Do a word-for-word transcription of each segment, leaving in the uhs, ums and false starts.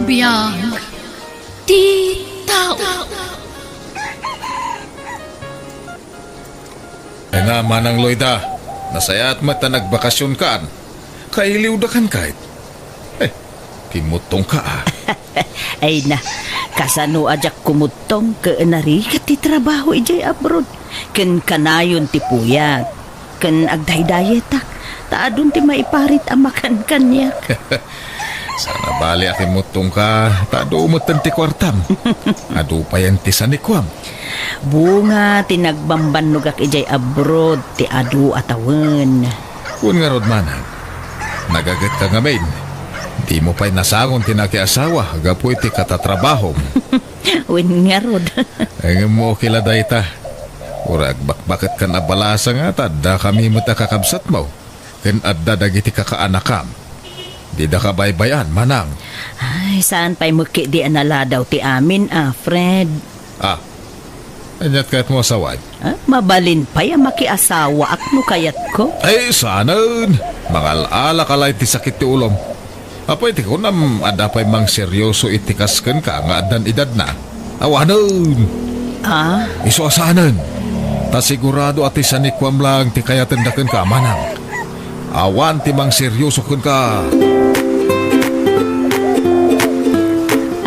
Biag ti tao. Ay na, Manang Loida, nasayaat met ta nagbakasionkan. Kailiwdakan kayt. Eh, kimuttongka, a. Ay na, kasano a diak kumuttong ket narigat ti trabaho idiay abroad, ken kanayon ti puyat, ken agdaydayetak, ta adun ti maiparit a makan kaniak. Sana bali a kimuttongka, ta adu metten ti kuartam. Adu payen ti sanikuam. Bunga ti nagbambannogak idiay abroad ti adu a tawen. Wen ngarud, Manang, nagagetka ngamin. Dimo pay nasangon ti nakiasawa gapu iti katatrabahom. Wen ngarud. Ngem okay la dayta. Uray agbakbaketkan a balasa nga ta addakami met a kakabsatmo, ken adda dagiti kakaanakam. Dida kabaybay-an, Manang. Ay, saan pay met ketdi a naladaw ti amin, a, Fred? Ah, aniat kayatmo a sawen? Ah, mabalin pay a makiasawaak no kayatko. Ay, saanen. Mangal-ala ka la iti sakit ti ulom. Apay ti kunam, adda pay mangseryoso iti kas kenka nga addan edadna? Awanen. Ah? Isu a saanen. Ta sigurado a ti sanikuam laeng ti kayatenda kenka, Manang. Awan ti mangseryoso kenka.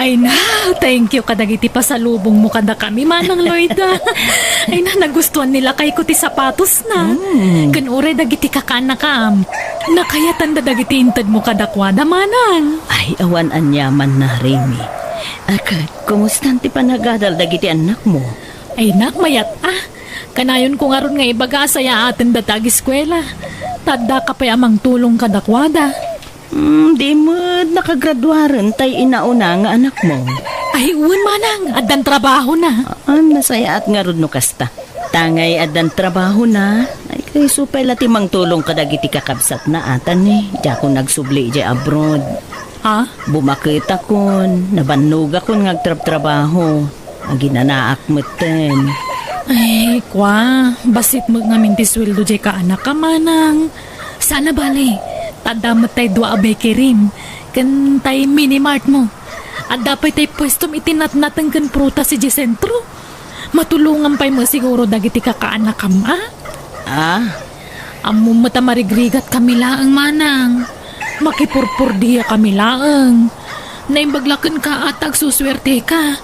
Ay na, thank you kadagiti pasalubongmo kadakami, Manang Loida. Ay na, nagustuan ni lakayko ti sapatosna. Mm. Ken uray dagiti kakaanakam, nakayatanda dagiti intedmo kadakuada, Manang. Ay, awan aniamanna, Remy. Ket, kumustan ti panagadal dagiti annakmo? Ay, nak, mayat a. Kanayonko ngarud nga ibaga a sayaatenda ti agiskuela. Ta addaka pay a mangtulong kadakuada. Hmm, di met nakagraduaren tay inauna nga anakmo? Ay, wen, Manang, addan trabahona. Ah, nasayaat ngarud no kasta. Tangay addan trabahona, ay kayso pay la ti mangtulong kadagiti kakabsatna, atan, eh, diakon agsubli idiay abroad. Ha? Bumaketakon, nabannogakon nga agtrabtrabaho. Aginanaak metten. Ay, kua, bassit met ngamin ti sueldo diay kaanakam, Manang. Saan a bale, ta adda met tay dua a bakery, ken tay mini mart mo. Adda pay tay puestom iti natnateng ken prutas idiay sentro. Matulongan pay met siguro dagiti kakaanakam, a? Ah? Ammom met a marigrigat kami laeng, Manang. Makipurpurdia kami laeng. Naimbag la kenka a ta agsusuerte ka.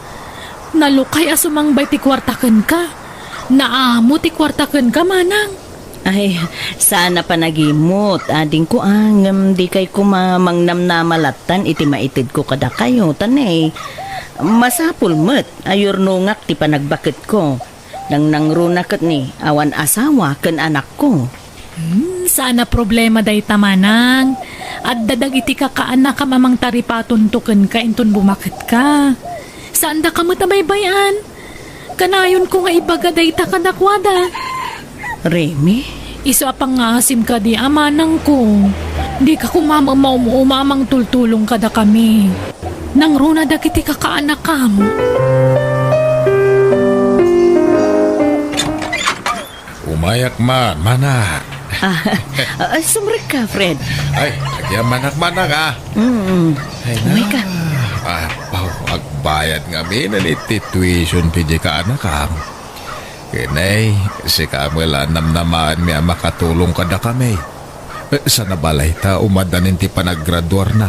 Nalukay a sumangbay ti kuarta kenka. Naamo ti kuarta kenka, Manang. Ay, saan a panagimut, adingko, a, ngem dikay koma mangnamnama lattan iti maitedko kadakayo, ta ne, masapul met a yurnongak ti panagbaketko. Nangnangruna ket ni, awan asawa ken anakko. Hmm, saan a problema dayta, Manang. Adda dagiti kakaanakam a mangtaripatonto kenka inton bumaketka. Saandaka met a baybay-an. Kanayonko nga ibaga dayta kadakuada. Remy? Isu a pangngaasim kadi a manangko. Dika koma maum-uma a mangtultulong kadakami. Nangruna dagiti kakaanakam. Umayak man, mana. Ah, ah, sumrekka, Fred. Ay, agyamanak, mana, a. Mm. Ay, na. Umayka. Ah, aw, agbayad ngamin iti tuition fee diay kaanakam. Ken ay, sika met la namnamaenmi a makatulong kadakami. Eh, saan a bale ta umaddanin ti panaggraduarna.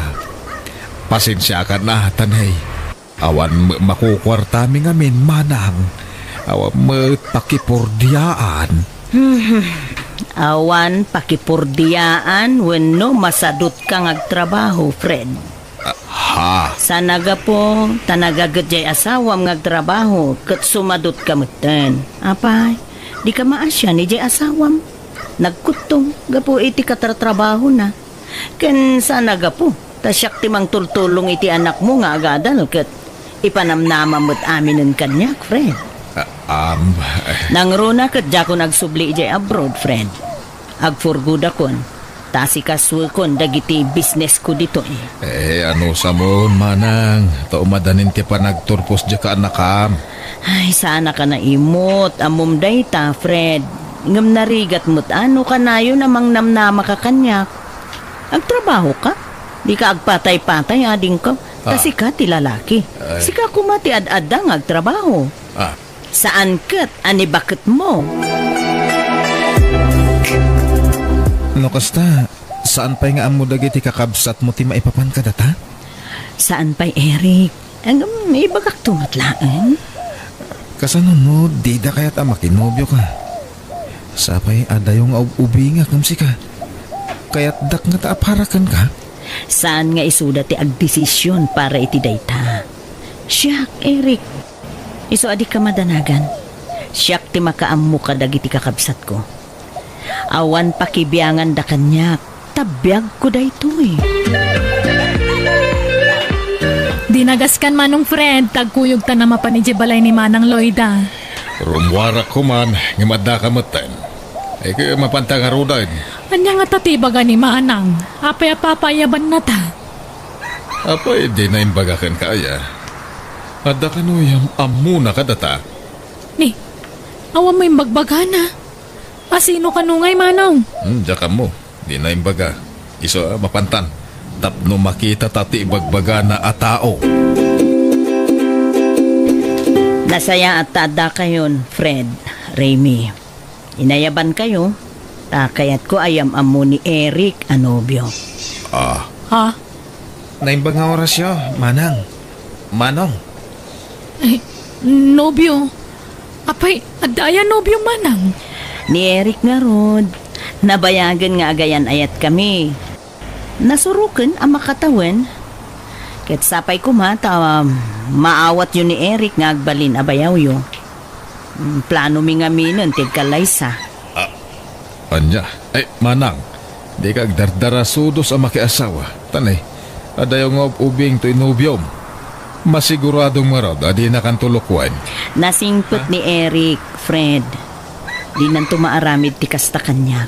Pasensiakan a, tanay. Awan met makukuartami ngamin, manang. Awan met pakipurdiaan. Hmm. Awan pakipurdiaan wenno masadutka nga agtrabaho, Fred. Ah, ha? Saan a gapu ta nagaget diay asawam nga agtrabaho ket sumadutka metten. Apay, dika maasian idiay asawam. Nagkuttong gapu iti katratrabahona. Ken saan a gapu ta siak ti mangtultulong iti anakmo nga agadal ket ipanamnama met aminen kaniak, Fred. Ah, am, eh. Nangruna ket diakon agsubli idiay abroad, Fred. Agfurgodakon, ta asikasuekon dagiti businessko ditoy. Eh, anusamon, manang, ta umadanin ti panagturpos diay kaanakam. Ay, saanaka naimut. Ammom dayta, Fred. Ngem narigat met a no kanayon a mangnamnamaka kaniak. Agtrabahoka? Dika agpatay-patay, adingko. Ta Ah. sika ti lalaki. Ay. Sika koma ti ad-adda nga agtrabaho. Ah. Saan ket a ni baketmo. No kasta, saan pay nga ammo dagiti kakabsatmo ti maipapan kadata? Saan pay, Eric. Ngem, ibagakto met laeng. Kasano no dida kayat a makinobioka? Sapay a dayo nga ub-ubingak ngem sika. Kayatdak ngata a para kenka? Saan nga isuda ti agdesisyon para iti dayta. Siak, Eric. Isu a dika madanagan. Siak ti makaammo kadagiti kakabsatko. Awan pakibianganda kaniak, ta biagko daytoy. Dinagaskan, Manong Fred, ta agkuyogtan a mapan idiay balay ni Manang Loida. Rummuarak koman, ngem addaka metten. Ay, kaya mapanta ngaruden. Ania ngata ti ibaga ni Manang? Apay a papaayabannata? Apay, di naimbagaken ka aya. Adda kano yam-, ammona kadata? Ni, awan mo imbagbagana. A sino kano ngay, Manong? Hmm, diak ammo. Di naimbaga. Isu a mapantan. Tapno makita ta ti ibagbagana a tao. Nasayaat ta adda kayon, Fred, Remy. Inayaban kayo, ta kayatko a yam-ammo ni Eric a nobio. Ah. Ha? Naimbag nga orasyo, Manang. Manong. Ay, nobio. Apay, adda aya nobio, Manang? Ni Eric ngarud, nabayagen nga agayan-ayat kami. Nasuroken a makatawen. Ket sapay koma ta maawatyo ni Eric nga agbalin a bayawyo. Mm, planomi ngaminen ti agkallaysa. Ah, ania? Ay, Manang, dika agdardarasudos a makiasawa. Tan, ay, adayo nga ub-ubing toy nobiom. Masiguradom ngarud a dinakanto lukuen. Nasingpet Ha? ni Eric, Fred. Dinanto maaramid ti kasta kaniak.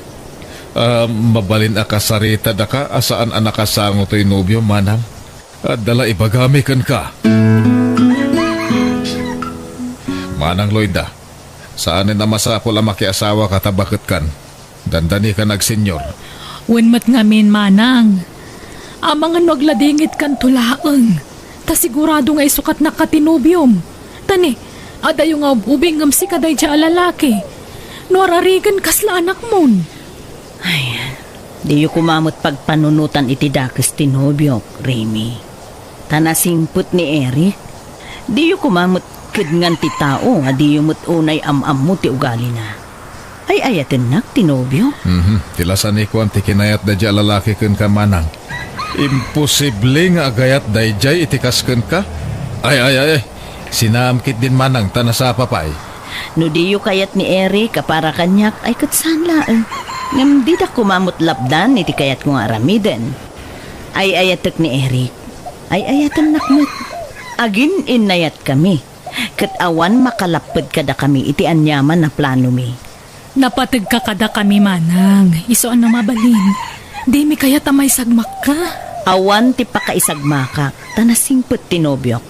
Ah, mabalin a kasaritadaka a saan a nakasango toy nobiom, Manang? Adda la ibagami kenka. Manang Loida, saanen a masapul a makiasawaka ta baketkan. Dandanikan a agsenyor. Wen met ngamin, Manang. Amangan no agladingitkanto laeng, ta sigurado nga isukat naka ti nobiom. Tani, adayo nga ub-ubing ngem sika daydiay a lalaki. No ararigen, kasla anakmon. Ay, diyo koma met pagpanunotan iti dakes ti nobiok, Remy. Ta nasingpet ni Eric. Diyo koma met kedngan ti tao a diyo met unay am-ammo ti ugalina. Ay-ayatennak ti nobio. Mhm. Ti lasanikuan ti kinayat daydiay a lalaki kenka, Manang. Imposible nga agayat daydiay iti kas kenka. Ay, ay, ay, ay. Sinaam ketdin, Manang, ta nasapa pay. No diyo kayat ni Eric a para kaniak, ay ket saan laeng. Ngem didak koma met lapdan iti kayatko nga aramiden. Ay-ayatek ni Eric. Ay-ayatennak met. Agin-innayatkami. Ket awan makalapped kadakami iti aniaman a planomi. Napategka kadakami, Manang. Isu a no mabalin, dimi kayat a maisagmakka. Awan ti pakaisagmakak, ta nasingpet ti nobiok.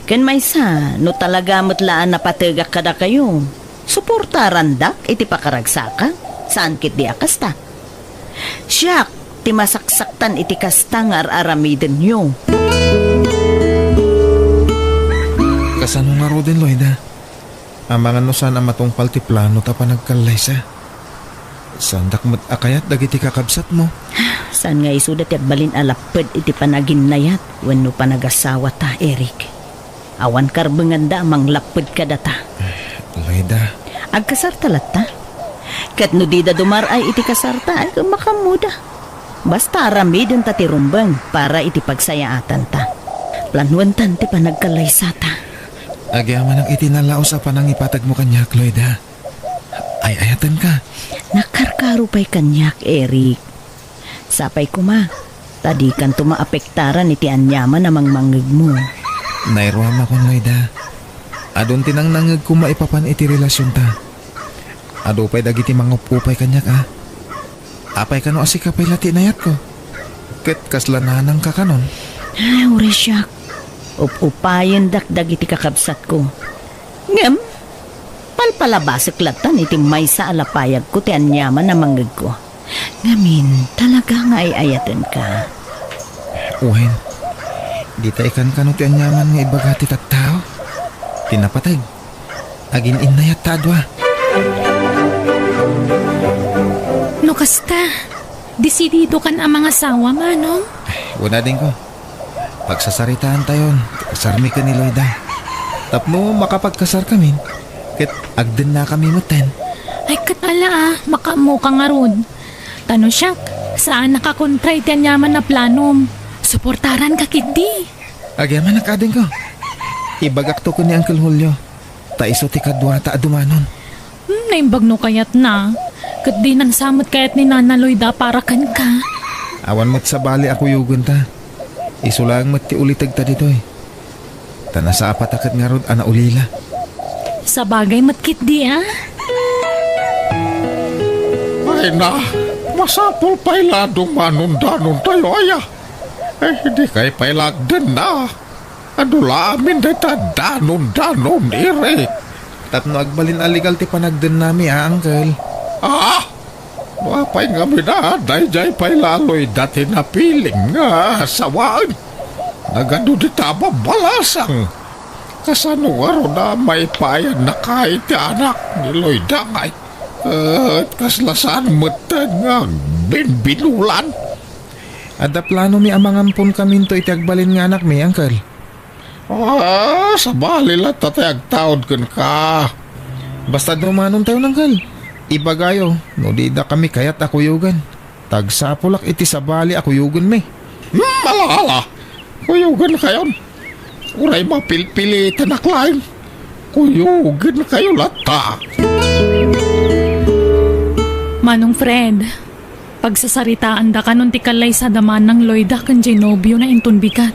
Ken maysa, no talaga met la a napategak kadakayo, suportarandak iti pakaragsakak, saan ketdi a kasta. Siak ti masaksaktan iti kasta nga ar-aramidenyo. Kasano ngaruden, Loida? Amangan no saan a matungpal ti plano ta panagkallaysa. Saandak met a kayat dagiti kakabsatmo. Saan nga isuda ti agbalin a lapped iti panaginnayat wenno panagasawata, Eric. Awan karbenganda a manglapped kadata. Loida. Agkasarta latta? Ket no dida dumar-ay iti kasarta, ay makaammoda. Basta aramidenta ti rumbeng para iti pagsayaatanta. Planuentan ti panagkallaysata. Agyamanak iti nalaos a panangipategmo kaniak, Loida. Ay-ayatenka. Nakarkaro pay kaniak, Eric. Sapay koma, ta dikanto maapektaran iti aniaman a mangmangngegmo. Nairuamakon, Loida. Adun ti nangnangngegko maipapan iti relasionta. Adu pay dagiti mangupupay kaniak, a. Apay kano a sika pay la ti inayatko? Ket kasla nanangka kanon? Ay, uray siak. Up-upayendak dagiti kakabsatko. Ngem, palpalabasek lattan iti maysa a lapayagko ti aniaman a mangngegko. Ngamin, talaga nga ay-ayatenka. Wen, Dita ikankano ti aniaman nga ibaga ti tattao? Ti napateg, agin-innayat ta a dua. No kasta, desididokan a mangasawa, Manong? Wen, adingko. Pagsasaritaantayon ti kasarmi ken ni Loida. Tapno makapagkasarkamin, ket agdennakami metten. Ay, ket ala a, makaammoka ngarud. Ta no siak, saanak a kontra iti aniaman a planom. Suportaranka ketdi. Agyamanak, adingko. Ibagakto ken ni Uncle Julio. Ta isu ti kaduata a dumanon. Hmm, naimbag no kayatna. Ket dinan sa met kayat ni Nana Loida a para kenka. Awan met sabali a kuyogenta. Isu laeng met ti ulitegta ditoy. Ta nasapata ket ngarud a naulila. Sabagay met ketdi a. Ay na, masapul pay la a dumanondanontayo, aya. Eh, dikay pay la agdenna. Adu la amin dayta danondanon, Eric. Tapno agbalin a legal ti panagdennami a, Uncle. Ah! No apay ngamin a, daydiay pay la a Loida ti napilim nga asawaen. Nagadu dita a babbalasang. Kasano ngarud a maipaayannaka iti anak ni Loida ngay? Ket kasla saan metten nga binbinulan? Adda planomi a mangamponkaminto iti agbalin nga anakmi, Uncle. Ah, sabali latta ti agtaud kenka. Basta dumanontayo, Uncle. Ibagayo no didakami kayat a kuyogen. Ta agsapulak iti sabali a kuyogenmi. Hmm, ala, ala. Kuyogenkayon. Uray mapilpilitanak laeng. Kuyogenkayo latta. Manong Fred, pagsasaritaandakanon ti kallaysa da Manang Loida ken diay nobiona inton bigat.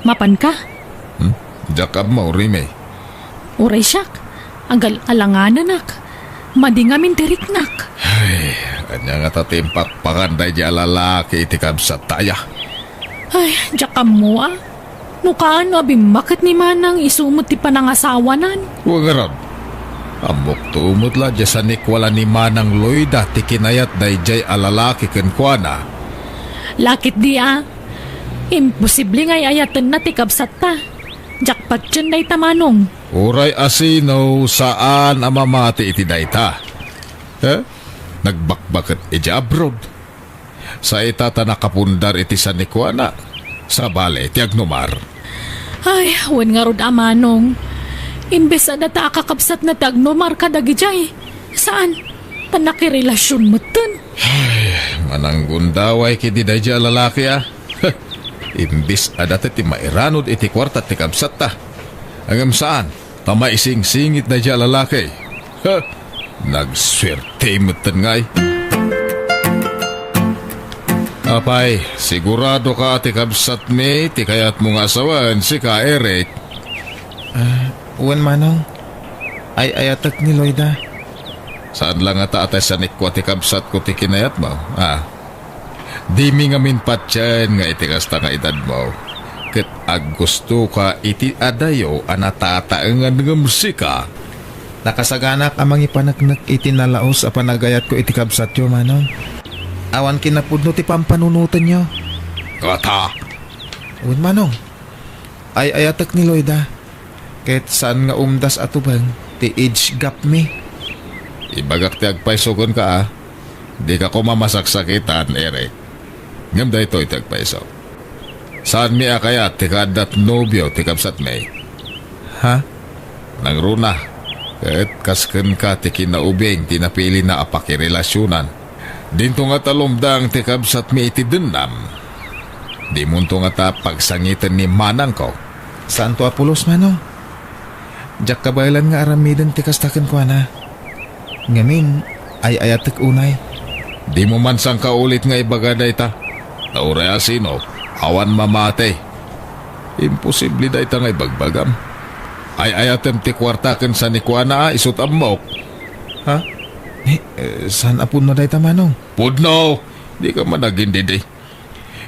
Mapanka? Hmm? Diak ammo, Rime. Uray siak, agal-alangananak. Madi ngamin ti riknak. Ay, ania ngata ti impakpakan daydiay a lalaki iti kabsatta aya? Ay, diak ammo a. No kaano a bimmaket ni Manang isu met ti panangasawanan? Wen ngarud, ammokto met la diay sanikua la ni Manang Loida ti kinayat daydiay a lalaki kenkuana. Lakit di a. Imposible nga ay-ayatenna ti kabsatta. Diak patien dayta, Manong. Uray asino, saan a mamati iti dayta. Eh? Nagbakbaket idiay abroad. Sa ita ta nakapundar iti sanikuana, sabali ti agnumar. Ay, wen ngarud a, Manong. Imbes a data a kakabsatna ti agnumar kadagidiay. Saan? Ta nakirelasion metten. Ay, mananggundaway ketdi daydiay a lalaki a. Imbes a data ti mairanod iti kuarta ti kabsatta. Ngem saan? Ta maisingsingit daydiay a lalaki. Ha! Nagsuerte metten ngay. Apay, siguradoka a ti kabsatmi ti kayatmo nga asawaen, sika, Eric? Ah, wen, Manong. Ay-ayatek ni Loida. Saan la ngata a ti sanikua ti kabsatko ti kinayatmo, ah? Dimi ngamin patien nga iti kasta nga edadmo, ket aggustoka iti adayo a natataengan ngem sika. Nakasaganak a mangipaneknek iti nalaus a panagayatko iti kabsatyo, Manong. Awan kinapudno ti pampanunotenyo. Kata! Wen, Manong. Ay-ayatek ni Loida. Ket saan nga umdas a tubeng ti age gap mi. Ibagak ti agpayso kenka, a. Dika koma masaksakitan, Eric. Ngem daytoy ti agpayso. Saanmi a kayat ti kaaddat nobio ti kabsatmi. Ha? Nangruna, ket kas kenka ti kinaubing ti napilina a pakirelasionan. Dinto ngata lumdang ti kabsatmi iti dennam. Dimonto ngata pagsangiten ni manangko. Saanto a pulos, Manong. Diak kabaelan nga aramiden ti kasta kenkuana. Ngamin, ay-ayatek unay. Dimo man sangkaulit nga ibaga dayta. Ta uray a sino, awan mamati. Imposible dayta nga ibagbagam. Ay-ayatem ti kuarta ken sanikuana a isut' ammok. Ha? Eh, eh, saan a pudno dayta, Manong? Pudno! Dika man agindidi.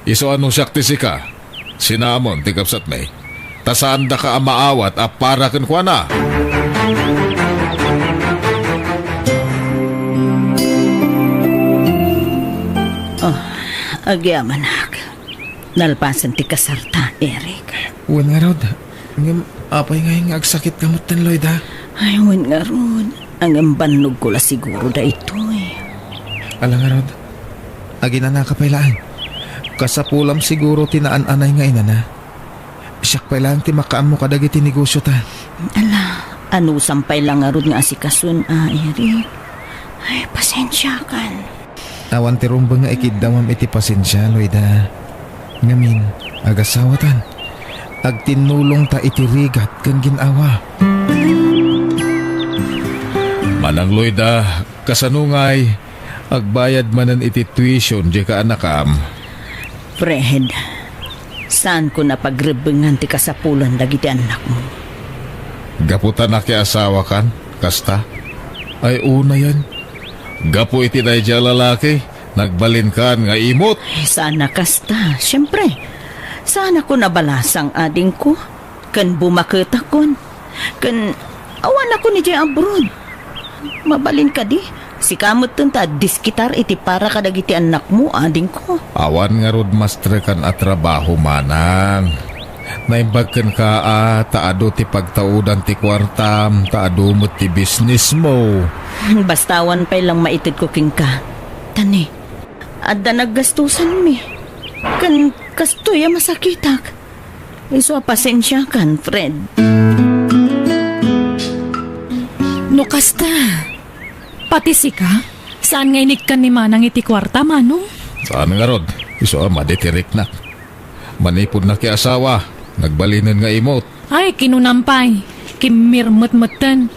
Isu a no siak ti sika, sinamon ti kabsatmi. Ta saandaka a maawat a para kenkuana. Oh, agyamanak. Nalpasen ti kasarta, Eric. Wen ngarud, ngem apay ngay nga agsakit ka metten, Loida? Ay, wen ngarud. Ngem bannogko la siguro daytoy. Ala ngarud, aginanaka pay laeng. Kasapulam siguro ti naan-anay nga inana. Siak pay laeng ti makaammo kadagiti negosiota. Ala, anusam pay la ngarud nga asikason a, Eric. Ay, pasensiakan. Awan ti rumbeng nga ikiddawam iti pasensia, Loida. Ngamin, agasawatan. Agtinnulongta iti rigat ken gin-awa. Manang Loida, kasano ngay agbayad manen iti tuition diay kaanakam? Fred, saanko a pagrebbengan ti kasapulan dagiti annakmo. Gapu ta nakiasawakan, kasta? Ay, unayen. Gapu iti daydiay a lalaki, nagbalinkan nga imot. Ay, saan a kasta. Siempre, saanakon a balasang, adingko. Ken bumaketakon. Ken awanakon idiay abroad. Mabalin kadi, sika metten ta agdiskitar iti para kadagiti annakmo, adingko. Awan ngarud mastrekan a trabaho, manang. Naimbag kenka a ta adu ti pagtaudan ti kuartam, ta adu met ti bisnismo. Basta awan pay lang maitedko kenka. Tani, adda naggastusanmi. Ken kastoy a masakitak. Isu a pasensiakan, Fred. No kasta, pati sika, saan nga inikkan ni Manang iti kuarta, Manong? Saan ngarud, isu a madi ti riknak. Manipud nakiasawa, nagbalinen nga imot. Ay, kinunam pay, kimmirmet metten.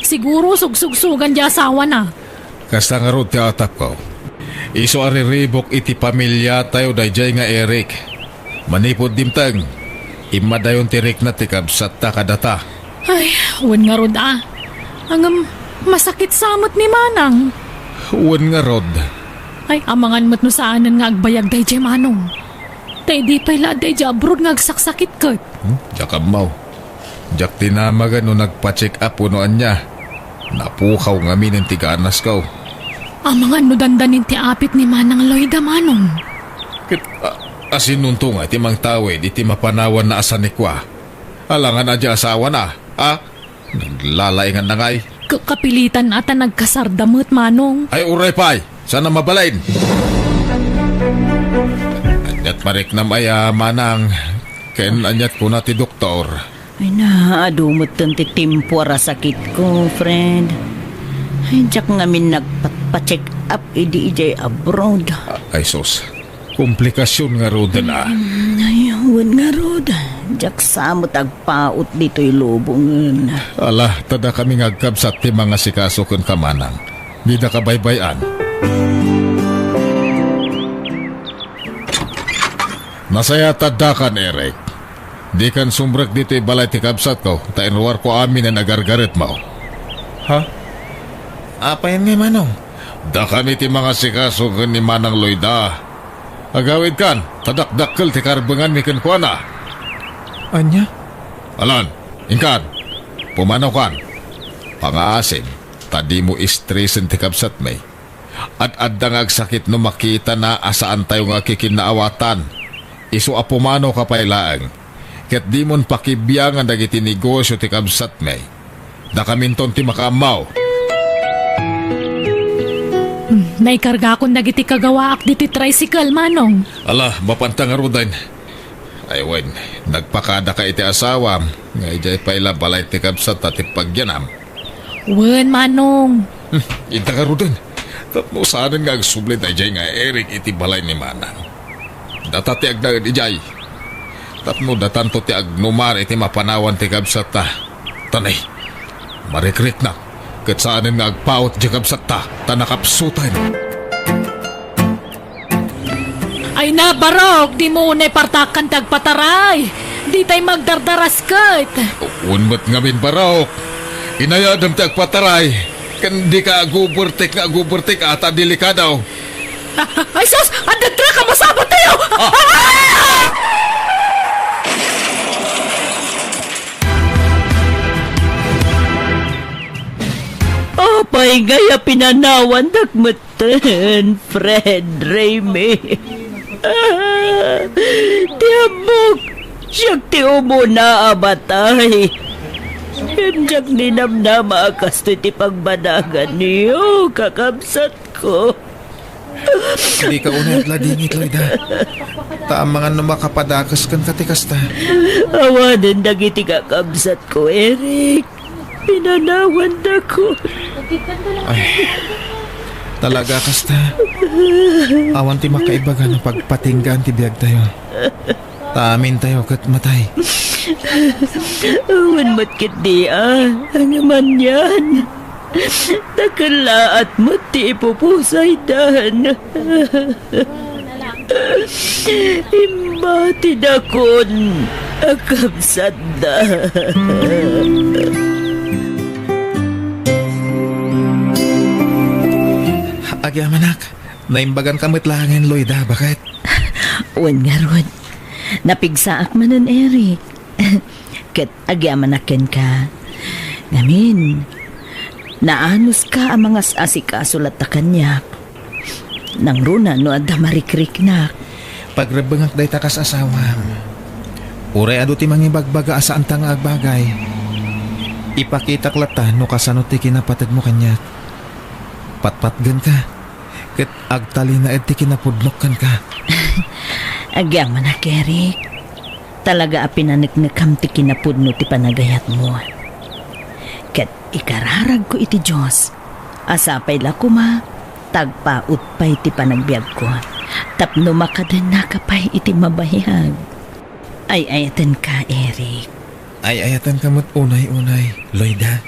Siguro sugsugsugan ti asawana. Kasta ngarud ti atapko. Isu a riribuk iti pamiliatayo daydiay nga Eric. Manipud dimteng, immadayon ti rikna ti kabsatta kadata. Ay, wen ngarud a. Ngem, masakit sa met ni Manang. Wen ngarud. Ay, amangan met no saanen nga agbayag daydiay, Manong. Ta idi pay la adda idiay abroad nga agsaksakit ket. Hmm? Diak ammo. Diak tinamagen no nagpa-check up wenno ania. Napukaw ngaminen ti ganasko. Amangan no dandanin ti apit ni Manang Loida, Manong. Ket, a-, asinonto nga iti mangtawid iti mapanawanna a sanikua? Alangan a diay asawana, a? Naglalainganna ngay. Ka-, kapilitan a ta nagkasarda met, Manong. Ay, uray pay. Saan a mabalin. Aniat mariknam aya, Manang? Ken aniat kuna ti doktor? Ay na, adu metten ti temporal a sakitko, Fred. Ay, diak ngamin nagpatpa-check up idi idiay abroad. A-, ay sus, komplikasyon ngaruden a. Mm, ay, wen ngarud. Diak sa met agpaut ditoy lubongen. Ala, ta dakami nga agkabsat ti mangasikaso kenka, Manang. Dida kabaybay-an. Nasayaat a addakan, Eric. Dikan sumrek ditoy balay ti kabsatko, ta inruarko aminen a gargaretmo. Ha? Apayen ngay, Manong? Dakami ti mangasikaso ken ni Manang Loida. Agawidkan, ta dakdakkel ti karebbenganmi kenkuana. Ania? Alan, inkan. Pumanokan. Pangaasim, ta dimo istresen ti kabsatmi. Ad-adda nga agsakit no makitana a saantayo nga agkikinnaawatan. Isu a pumanoka pay laeng, ket dimon pakibiangan dagiti negosio ti kabsatmi. Dakaminton ti makaammo. Hmm, naikargakon dagiti kagawaak ditoy tricycle, Manong. Ala, mapanta ngaruden. Ay wen, nagpakadaka iti asawam, nga idiay pay la balay ti kabsatta ti pagyanam. Wen, Manong. Hmm, inta ngaruden. Tapno saanen nga agsubli daydiay nga Eric iti balay ni Manang. Data ti agnaed idiay. Tapno datanto ti agnumar iti mapanawan ti kabsatta. Tanay, marikriknak, ket saanen nga agpaut diay kabsatta, ta nakapsuten. Ay na, Barok, dimo unay partakan ti agpataray. Ditay magdardarasket. Wen met ngamin, Barok. Inayadem ti agpataray. Ken dika agubertik nga agubertik a ta delikado. Ah, ay sus! Adda truck a masapatayo! Ah! Apay ngay a pinanawandak met ten, Fred, Raymi. Siak ti umuna a matay. Ngem diak ninamnama a kastoy ti pagbanaganyo, kakabsatko. Dika unay agladingit, Loida. Ta amangan no makapadakes kenka ti kasta. Awanen dagiti kakabsatko, Eric. Pinanawandakon. Ay, talaga kasta. Awan ti makaibaga no pagpatinggaan ti biagtayo. Ta amintayo ket matay. Awan met ketdi a, ngem anian. Dakellaat met ti ipupusaydan. Imbatidakon a kabsatda. Agyamanak, naimbaganka met laengen, Loida, baket? Wen ngarud, napigsaak manen, Eric. Ket agyamanak kenka. Ngamin, naanuska a mangas-asikaso latta kaniak. Nangruna no adda marikriknak. Pagrebbengak dayta kas asawam. Uray adu ti mangibagbaga a saanta nga agbagay, ipakitak latta no kasano ti kinapategmo kaniak. Patpatgenka, ket agtalinaed ti kinapudnok kenka. Agyamanak, Eric. Talaga a pinaneknekam ti kinapudno ti panagayatmo. Ket ikararagko iti Dios a sapay la koma ta agpaut pay ti panagbiagko tapno makadennaka pay iti mabayag. Ay-ayatenka, Eric. Ay-ayatenka met unay-unay, Loida.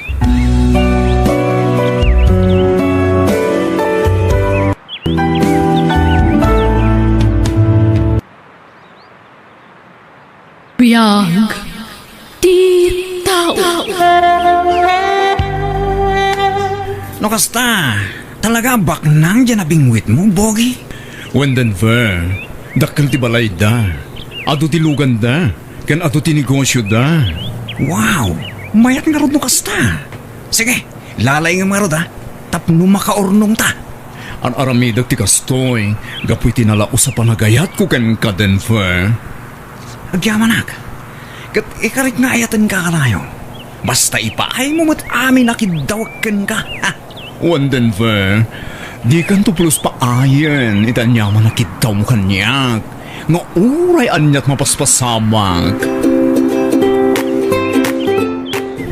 Biag ti tao. No kasta, talaga a baknang diay nabingwitmo, Bogi? Wen, Denver, dakkel ti balayda, adu ti luganda, ken adu ti negosioda. Wow! Mayat ngarud no kasta. Sige, lalaingem ngarud, a, tapno makaurnongta. Ar-aramidek ti kastoy gapu iti nalaus a panagayatko kenka, Denver. Agyamanak, ket ikarik nga ayatenka kanayon. Basta ipaaymo met amin a kiddawek kenka. Ha? Wen, Denver, dikanto pulos paayen iti aniaman a kiddawmo kaniak, nga uray aniat mapaspasamak.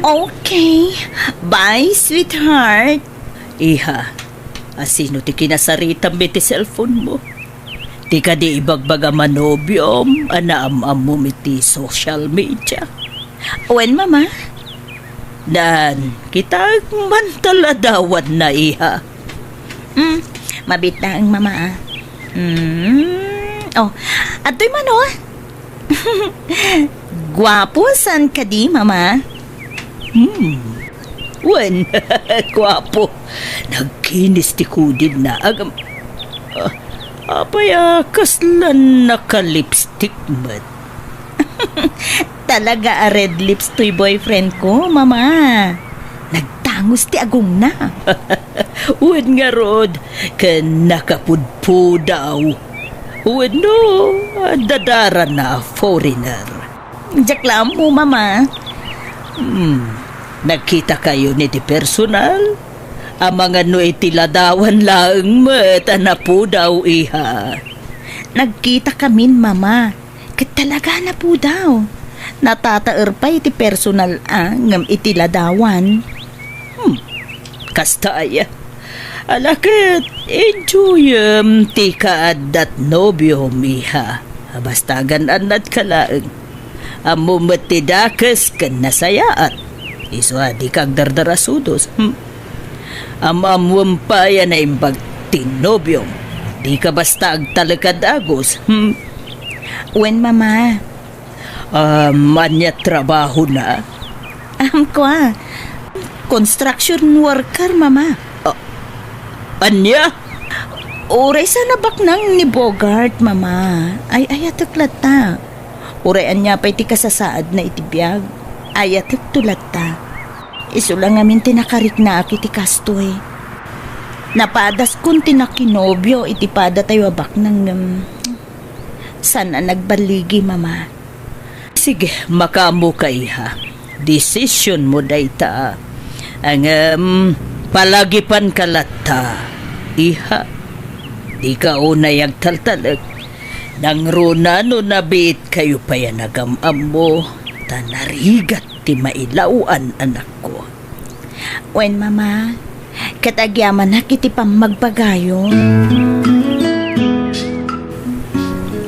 Okay. Bye, sweetheart. Iha, asino ti kinasaritam iti cellphone mo? Ti kadi ibagbaga a nobiom a naam-ammom iti social media? Wen, Mama. Dan, kitaek man ta ladawanna, iha. Mm, mabiit laeng, Mama, a. Mm, oh, adtoy man, oh. Guapo saan kadi, Mama? Hmm. Wen, guapo. Nagkinis ti kudilna. Agam-, ah, apay a kasla nakalipstick met? Talaga a red lips toy boyfriend ko, Mama. Nagtangos ti agongna. Wen ngarud, ken nakapudpudaw. Wenno, adda darana a foreigner. Diak la ammo, Mama. Hmm, nagkitakayon iti personal? Amangan no iti ladawan laeng met a napudaw, iha. Nagkitakamin, Mama. Ket talaga a napudaw. Natataer pay iti personal a ngem iti ladawan. Hmm, kasta aya. Ala ket, enjoyem ti kaaddat nobiom, iha. Basta agan-annadka laeng. Ammom met ti dakes ken nasayaat. Isu a dika agdardarasudos. Hmm. Am-ammoem pay a naimbag ti nobiom. Dika basta agtalek a dagus. Hmm. Wen, Mama. Um, ania trabahona? Am, kua, construction worker, Mama. Ah, ania? Uray saan a baknang ni Bogart, Mama. Ay-ayatek latta. Uray ania pay ti kasasaadna iti biag, ayatekto latta. Isu la ngamin ti nakariknaak iti kastoy. Napadaskon ti nakinobio iti padatayo a baknang ngem saan a nagballigi, Mama. Sige, makaammoka, iha. Desisionmo dayta. Ngem, palagipanka latta, iha. Dika unay agtaltalek. Nangruna no nabiitkayo pay a nagam-ammo, ta narigat ti mailaw-an, anakko. Wen, Mama, ket agyamanak iti pammagpagayo.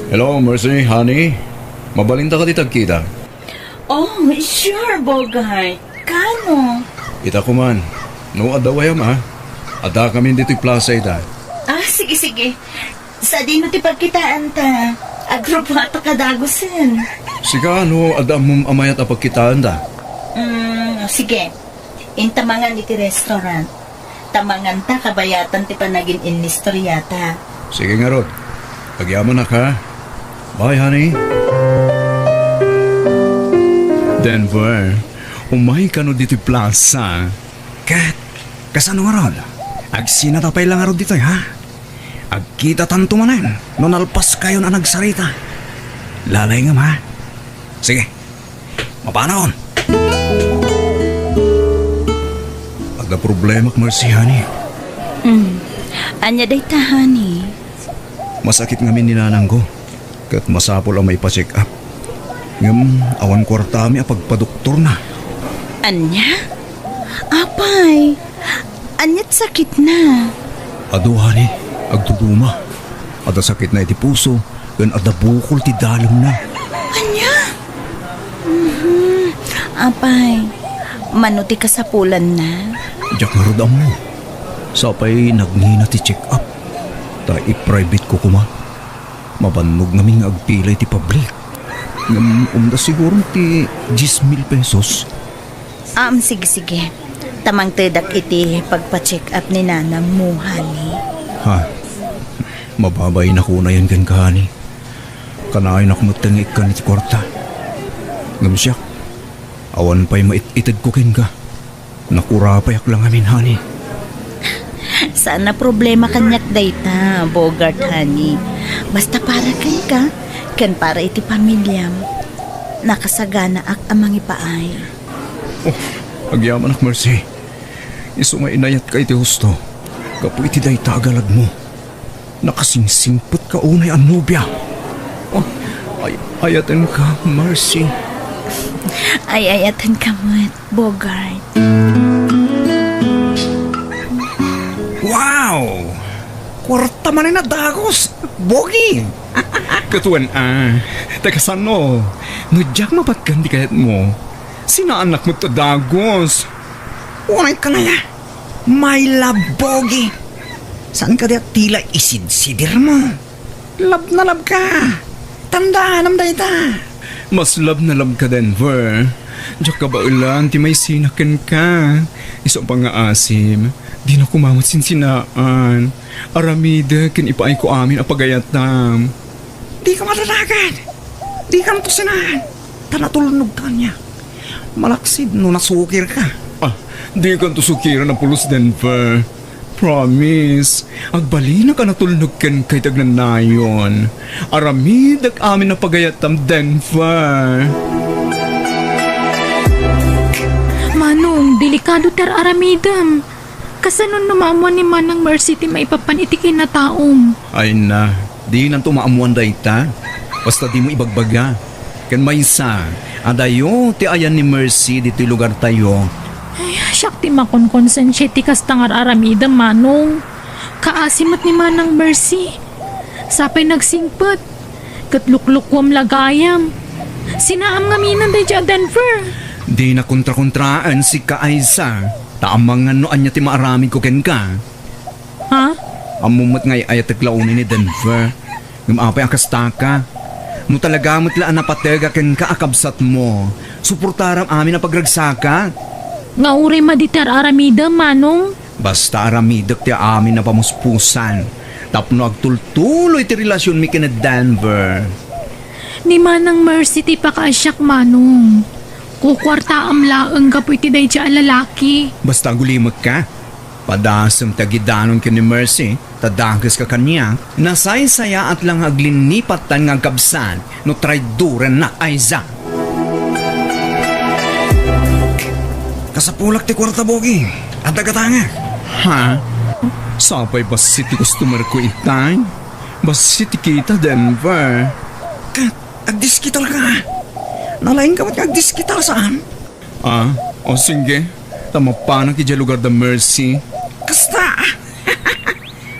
Hello, Mercy, honey. Mabalinta kadi ti agkita? Oh, sure, Bogart. Kano? Ita koman. No, adda wayam, a. Addakamin ditoy plaza ita. Ah, sige, sige. Sadino ti pagkitaanta? Agrupoatak a dagusen. Sika, no, adda ammom a mayat a pagkitaanta? Mm, sige. Intamangan iti restaurant. Tamanganta kabayatan ti panagin-inistoriata. Sige ngarud. Agyamanak, ha? Bye, honey. Denver, umay kano ditoy plaza. Ket, kasano ngarud? Agsinata pay la ngarud ditoy, ha? Agkitatanto manen no nalpaskayon a nagsarita. Lalayngem, ha? Sige. Mapanon. Adda problemak, Mercy, honey. Mm. Ania dayta, honey? Masakit ngamin ni nanangko. Ket masapul a maipa-check up. Ngem awan kuartami a pagpadoktorna. Ania? Apay, aniat sakitna? Adu, honey, agduduma. Adda sakitna iti puso, ken adda bukol ti dalemna. Ania? Mhm. Apay, mano ti kasapulanna? Diak ngarud ammo. Sapay nagngina ti check-up. Ta i-private ko koma. Mabannog ngamin nga agpila iti public. Ngem umda siguron ti diez mil pesos. Am, sige, sige. Ta mangtedak iti pagpa-check up ni nanangmo, honey. Ha? Mababain a kunayan kenka, honey. Kanayonak met nga ikkan iti kuarta. Ngem siak, awan pay mait-itedko kenka. Nakurapayak la ngamin, honey. Saan a problema kaniak dayta, Bogart, honey. Basta para kenka, ken para iti pamiliam. Nakasaganaak a mangipaay. Oh, agyamanak, Mercy. Isu nga inayatka iti husto gapu iti dayta a galadmo. Nakasingsingpetka unay a nobia. Oh, ay, ayatenka, Mercy. Ay, ayatenka met, Bogart. Wow! Kuarta manen a dagus, Bogi! Ket wen, a, ta kasano? No diak mapatgan ti kayatmo, sinaannak met a dagus. Unay kanaya, my love, Bogi. Saan kadi a tila isidsidir mo? Love na love ka. Tandaanam dayta. Mas love na love ka, Denver. Diak kabaelan ti maisina kenka. Isu a pangngaasim, dina koma met sinsinaan. Aramidek ken ipaayko amin a pagayatam. Dika madadagan. Dikanto sinaan. Ta natulnog kaniak. Malaksid no nasukirka. Ah, dikanto sukiran a pulos, Denver. Promise, agbalinak a natulnog kenka iti agnanayon. Aramidek amin a pagayatam, Denver. Manong, delikado ti ar-aramidem. Kasano no maammuan ni Manang Mercy ti maipapan iti kinataom? Ay na, dinanto maammuan dayta. Basta dimo ibagbaga. Ken maysa, adayo ti ayan ni Mercy ditoy lugartayo. Ay, siak ti makonkonsensia iti kasta nga ar-aramidem, Manong. Kaasi met ni Manang Mercy. Sapay nagsingpet. Ket luklukkuam la gayam. Sinaam ngaminen daydiay a Denver. Dina kontrakontraen sika, Aiza. Ta amangan no ania ti maaramidko kenka. Ha? Ammom met nga ay-ayatek la unay ni Denver. Ngem apay a kastaka? No talaga met la a napatega kenka a kabsatmo, suportaram amin a pagragsaka. Nga uray madi ti ar-aramidem, Manong? Basta aramidek ti amin a pamuspusan tapno agtultuloy ti relasionmi ken ni Denver. Ni Manang Mercy ti pakaasiak, Manong. Kukuartaam laeng gapu iti daydiay a lalaki. Basta agulimekka. Padasem ti agidanon ken ni Mercy, ta dakeska kaniak, nasaysayaat la nga aglinnipattan nga agkabsat no traidorennak, Aiza. Kasapulak ti kuarta, Bogi. Adda gatangek. Ha? Sapay bassit ti customer ko itay? Bassit ti kita, Denver. Ket, agdiskital ka. Nalaing ka met nga agdiskital, saan? Ah, o sige. Ta mapanak idiay lugar da Mercy. Kasta!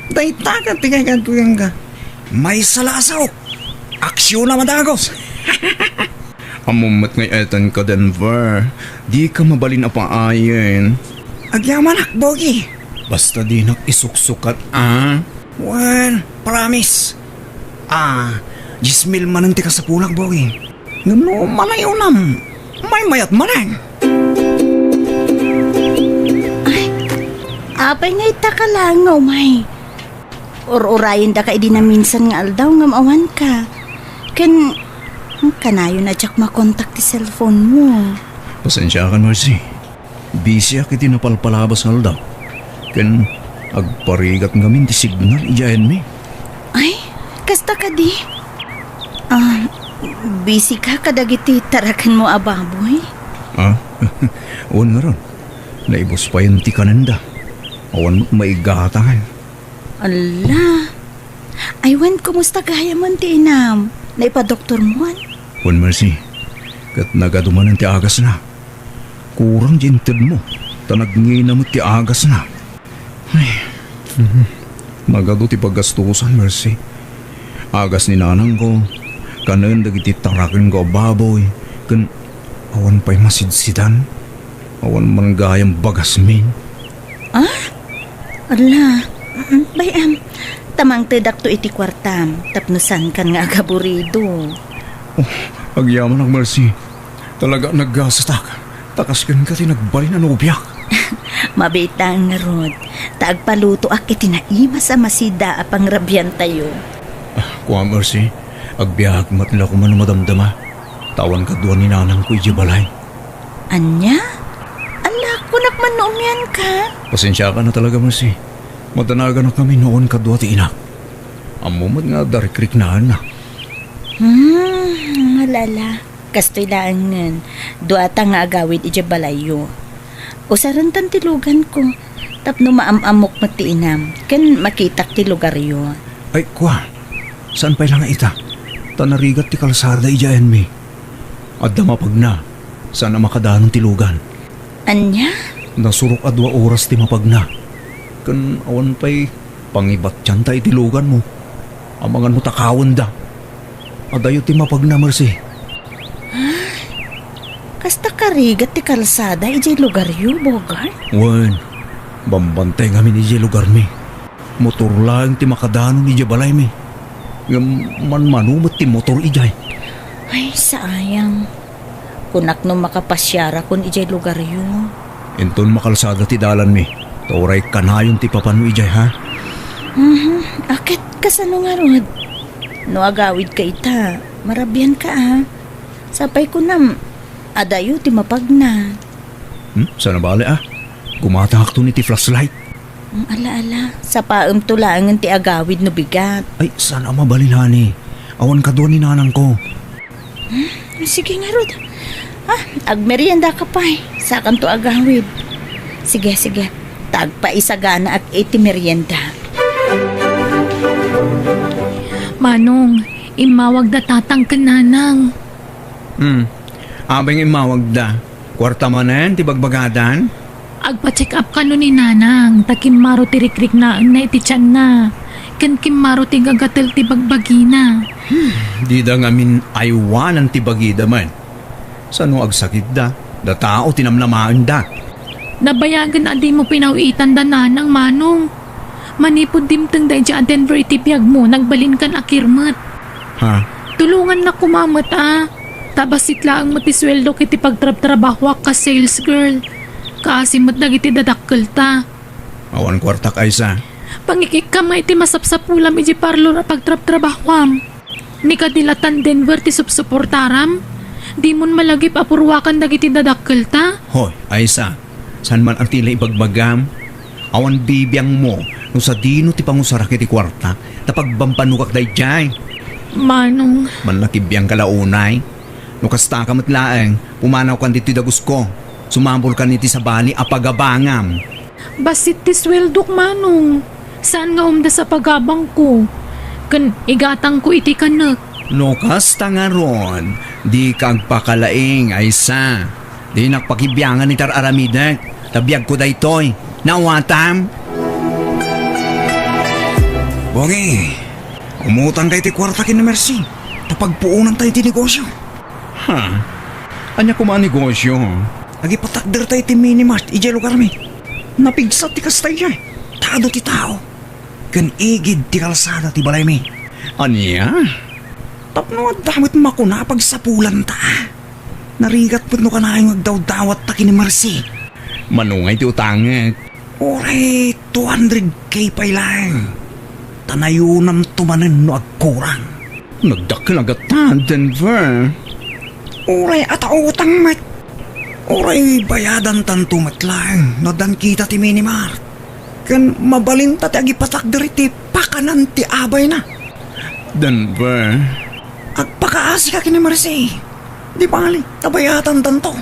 Dayta ket ti kaykanto kenka. Maysa la a sao. Aksyon a madagos. Ammom met nga ay-ayatenka, Denver. Dika mabalin a paayen. Agyamanak, Bogi. Basta dinak isuksukat, a? Well, promise. Ah, dies mil manen ti kasapulak, Bogi. Ngem no manayonam, maymayat manen. Ay, apay nga ita ka laeng nga umay? Ur-urayendaka idi naminsan nga aldaw ngem awanka. Ken, kanayon a diak makontak ti cellphone mo. Pasensiakan, Mercy. Busyak iti napalpalabas nga aldaw. Ken agparigat ngamin ti signal idiay ayanmi. Ay, kasta kadi? Ah, busy ka kadagiti tarakenmo a baboy? Ah, wen ngarud. Naibus payen ti kanenda. Awan met maigatang. Ala. Ay, wen, kumusta gayamen ti inam? Naipadoktormon? Wen, Mercy. Ket nagadu manen ti agasna. Kurang diay intedmo, ta nagngina met ti agasna. Ay, mhm. Nagadu ti paggastusan, Mercy. Agas ni nanangko, kanen dagiti tarakenko a baboy, ken awan pay masidsidan. Awan man gayam bagasmin. Ah? Ala, mm, bay-am, ta mangtedakto iti kuartam, tapno saankan nga agaburido. Oh, agyamanak, Mercy. Talaga naggasatak. Ta kas kenka ti nagbalin a nobiak. Mabiit laeng ngarud, ta agpalutoak iti naimas a masida a pangrabiantayo. Ah, kua, Mercy, agbiag met la koma no madamdama. Ta awan kadua ni nanangko idiay balay. Ania? Ala, kunak man no umianka? Pasensiakan a talaga, Mercy. Madanaganak ngamin no awan kadua ti inak. Ammom met nga adda rikriknaanna. Hmm, ala-ala. Kastoy laengen, duata nga agawid idiay balayyo. Usarentan ti luganko, tapno maam-ammok met ti inam, ken makitak ti lugaryo. Ay, kua, saan pay la nga ita? Ta narigat ti kalsada idiay ayanmi. Adda mapagna, saan a makadanon ti lugan. Ania? Nasurok a dua oras ti mapagna. Ken awan pay pangibatianta iti luganmo. Amangan no takawenda. Adayo ti mapagna, Mercy. Kasta karigat ti kalsada idiay lugaryo, Bogart? Wen, bambantay ngamin idiay lugarmi. Motor laeng ti makadanon idiay balaymi. Ngem manmano met ti motor idiay. Ay, sayang. Kunak no makapasiarakon idiay lugaryo. Inton makalsada ti dalanmi, ta uray kanayon ti ipapanmo idiay, ha? Mhm. Aket kasano ngarud? No agawidka ita, marabianka, a. Sapay kunam, adayo ti mapagna. Hmm? Saan a bale, a. Gumatangakton iti flashlight. Mm, ala, ala. Sapaemto laengen ti agawid no bigat. Ay, saan a mabalin, honey. Awan kadua ni nanangko. Hmm, sige ngarud. Ah, agmeriendaka pay. Sakanto agawid. Sige, sige. Ta agpaisaganaak iti merienda. Manong, immawagda tatang ken nanang. Hmm. Apay nga immawagda? Kuarta manen ti bagbagadan? Agpa-check up kano ni nanang, ta kimmaro ti rikriknaenna iti tianna, ken kimmaro ti gagatel ti bagbagina. Hmm, dida ngamin aywanan ti bagida met. Sano agsakitda? Da tao ti namnamaenda. Nabayagen a dimo pinaw-itanda nanang, Manong. Manipud dimtengda idiay Denver iti biagmo, nagbalinkan a kirmet. Ha? Tulongannak koma met, a. Ta bassit laeng met ti sueldok iti pagtrabtrabahoak kas sales girl. Kaasi met dagiti dadakkelta. Awan kuartak, Aisa. Pangik-ikkam nga iti masapsapulam iti parlor a pagtrabtrabahoam. Ni kadi latan Denver ti supsuportaram? Dimon malagip a purwakan dagiti dadakkelta? Hoy, Aisa, saan man a ti la ibagbagam? Awan bibiangmo no sadino ti pangusarak iti kuarta, ta pagbambanogak daydiay. Manong. Mannakibiangka la unay? No kastaka met laeng, pumanawkan ditoy dagusko. Sumabor kan iti sabali a pagabangam. Bassit ti sueldok, Manong. Saan nga umdas a pagabangko. Ken igatangko iti kanek. No kasta ngarud, dika agpakalaing, Aysa. Dinak pakibiangan iti ar-aramidek. Ta biagko daytoy. Naawatam? Bongi, umutangka iti kuarta ken ni Mercy. Ta pagpuonanta iti negosyo. Ha? Ania koma a negosyo? Agipatakderta iti mini mart idiay lugarmi. Napigsa ti kasta idiay. Ta adu ti tao. Ken igid ti kalsada ti balaymi. Ania? Tapno adda met makuna a pagsapulanta. Narigat met no kanayon nga agdawdawatta ken ni Mercy. Mano nga iti utangek? Uray two hundred K pay laeng. Ta nayonamto manen no agkurang. Nagdakkel a gattan, Denver. Uray ata utang met. Uray bayadantanto met laeng no addan kita ti mini mart. Ken mabalinta ti agipatakder iti pakanan ti abayna. Denver. Agpakaasika ken ni Mercy. Di bali, ta bayadantanto.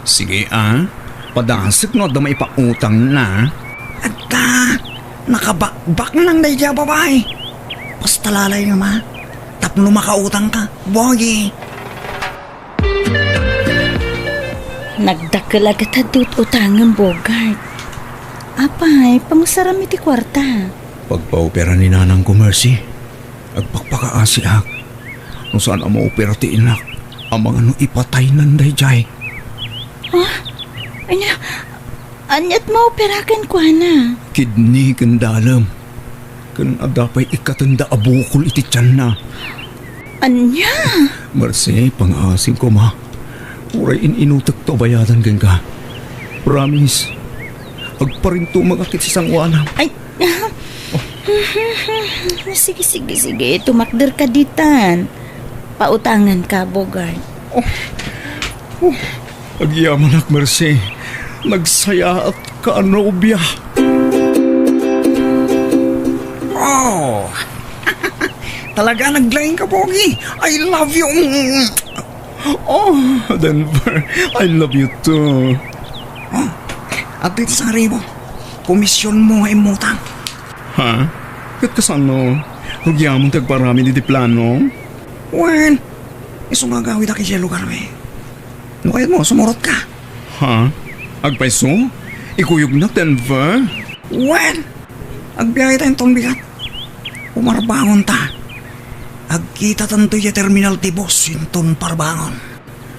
Sige a, padasek no adda maipautangna. Adda, nakabakbaknang daydiay a babai. Basta lalayem a, tapno makautangka, Bongi. Nagdakkel a gattan ti utangem, Bogart. Apay, pangusaram iti kuarta. Pagpaopera ni nanangko, Mercy. Agpakpakaasiak. No saan a maopera ti inak, amangan no ipataynan daydiay. Ah? Ania? Aniat maopera kenkuana? Kidney ken dalem. Ken adda pay ikkatenda a bukol iti tianna. Ania? Mercy, pangaasim koma. Uray in-inutekto a bayadan kenka. Promise, agparintumengak iti sangoanam. Ay, Sige, sige, sige. Tumakderka ditan. Pautanganka, Bogart. Oh, oh, agyamanak, Mercy. Nagsayaatka a nobia. Oh, talaga naglaing ka, Pogi. I love you. Oh, Denver, I love you too. Oh, adtoy ti sangribo. Komisyon mo nga immutang. Ha? Ket kasano? Rugiamon ti agparamid iti plano? Wen, isu nga agawidak idiay lugarmi. No kayat mo, sumurot ka. Ha? Agpayso? Ikuyognak, Denver? Wen, agbiahe ta inton bigat. Umarbangon ta. Agkita tanto idiay terminal ti bus inton parbangon.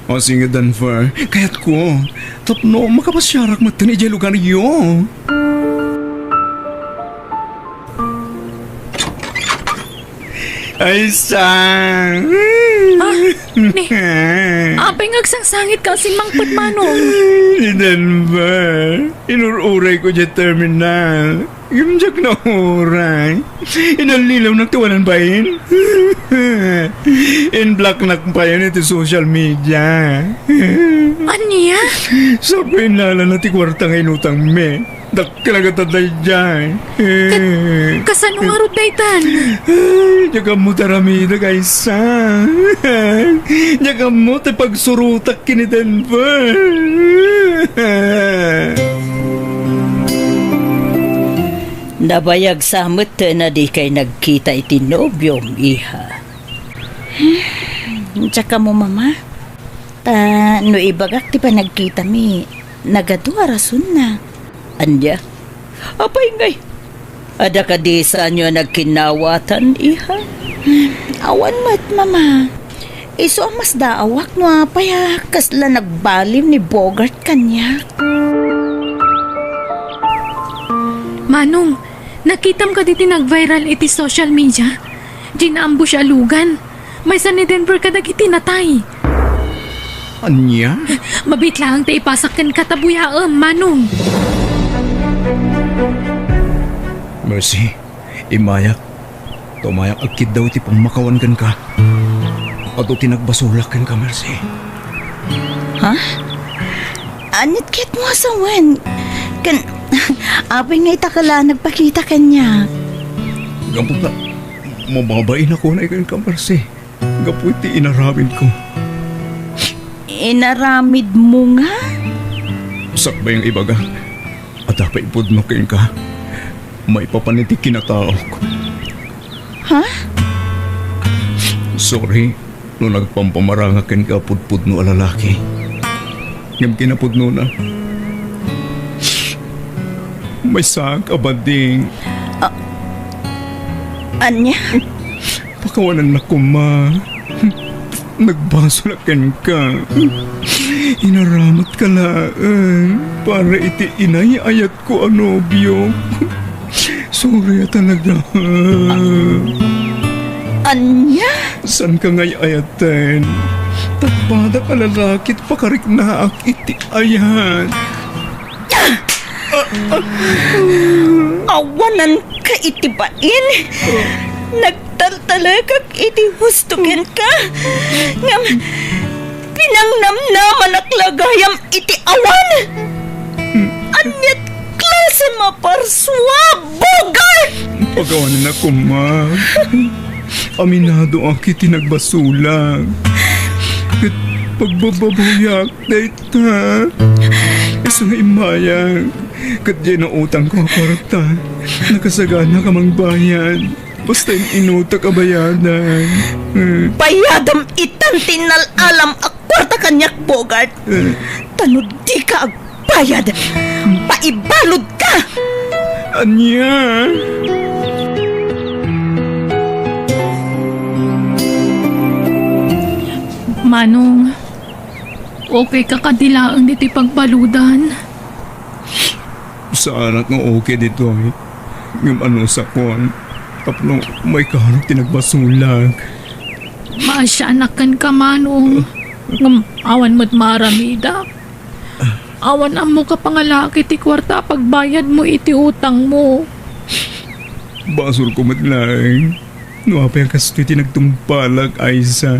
O sige, Denver, kayatko. Tapno makapasiarak metten idiay lugaryo. Ay, sang. Ah, ni, apay nga agsangsangitka a simmangpet, Manong? Ni Denver, inur-urayko idiay terminal. Ngem diak nauray. Inallilawnak ti wanan bain. In-blocknak payen iti social media. Ania? Sakuenna ti kuarta nga inutangmi. Dakkel a gattan daydiay. Ket kasano ngarud daytan? Ay, diak ammo ti aramidek, Aysa. Diak ammo ti pagsurotak ken ni Denver. Nabayag sa metten a dikay nagkita iti nobiom, iha. Diak ammo, Mama. Ta no ibagak ti panagkitami, nagadu a rasonna. Ania? Apay ngay? Adda kadi saanyo a nagkinnawatan, iha? Awan met, Mama. Isu a masdaawak no apay a kasla nagbalin ni Bogart kaniak. Manong, nakitam kadi ti nag-viral iti social media? Diay naambush a lugan. Maysa ni Denver kadagiti natay. Ania? Mabiit laeng ta ipasak kenka ta buyaem, Manong. Mercy, immayak. Ta umayak agkiddaw iti pammakawan kenka. Adu ti nagbasolak kenka, Mercy. Ha? Aniat ket mo a sawen? Ken, apay nga ita ka la nagpakita kaniak? Gapu ta, mababain ako na kenka, Mercy. Gapu iti inaramidko. Inaramidmo nga? Sakbay nga ibaga, adda pay pudno kenka maipapan iti kinataok. Ha? Sorry no nagpampamaranga kenka a pudpudno a lalaki. Ngem kinapudnona, maysaak a banding. A-, ania? Pakawanennak koma. Nagbasolak kenka. Inaramatka laeng para iti inay-ayatko a nobio. Sorry a talaga. Ania? Saanka nga ay-ayaten? Tagbadak a lalaki ti pakariknaak iti ayat. Awananka iti bain. Nagtaltalekak iti husto kenka. Ngem pinangnamnamanak la gayam iti awan. Ania ti klase a maparsua, Bogart? Pakawanennak koma. Aminadoak iti nagbasolak. Ket pagbababawiak dayta. Isu nga immayag. Ket diay nautangko a kuarta, nakasaganaak a mangbayad. Basta in-inutak a bayadan. Eh. Bayadam itan ti innal-alam a kuarta kaniak, Bogart. Eh. Ta no dika ag- bayad. Paibaludka! Ania? Manong, okay ka kadi laeng ditoy pagbaludan? Saanak nga okay ditoy. Ngem anusakon tapno maikarog ti nagbasolak. Maasianak kenka, Manong. Ngem awan met maaramidak. Awan ammok a pangalaak iti kuarta a pagbayadmo iti utangmo. Basolko met laeng no apay a kastoy ti nagtungpalak, Aiza.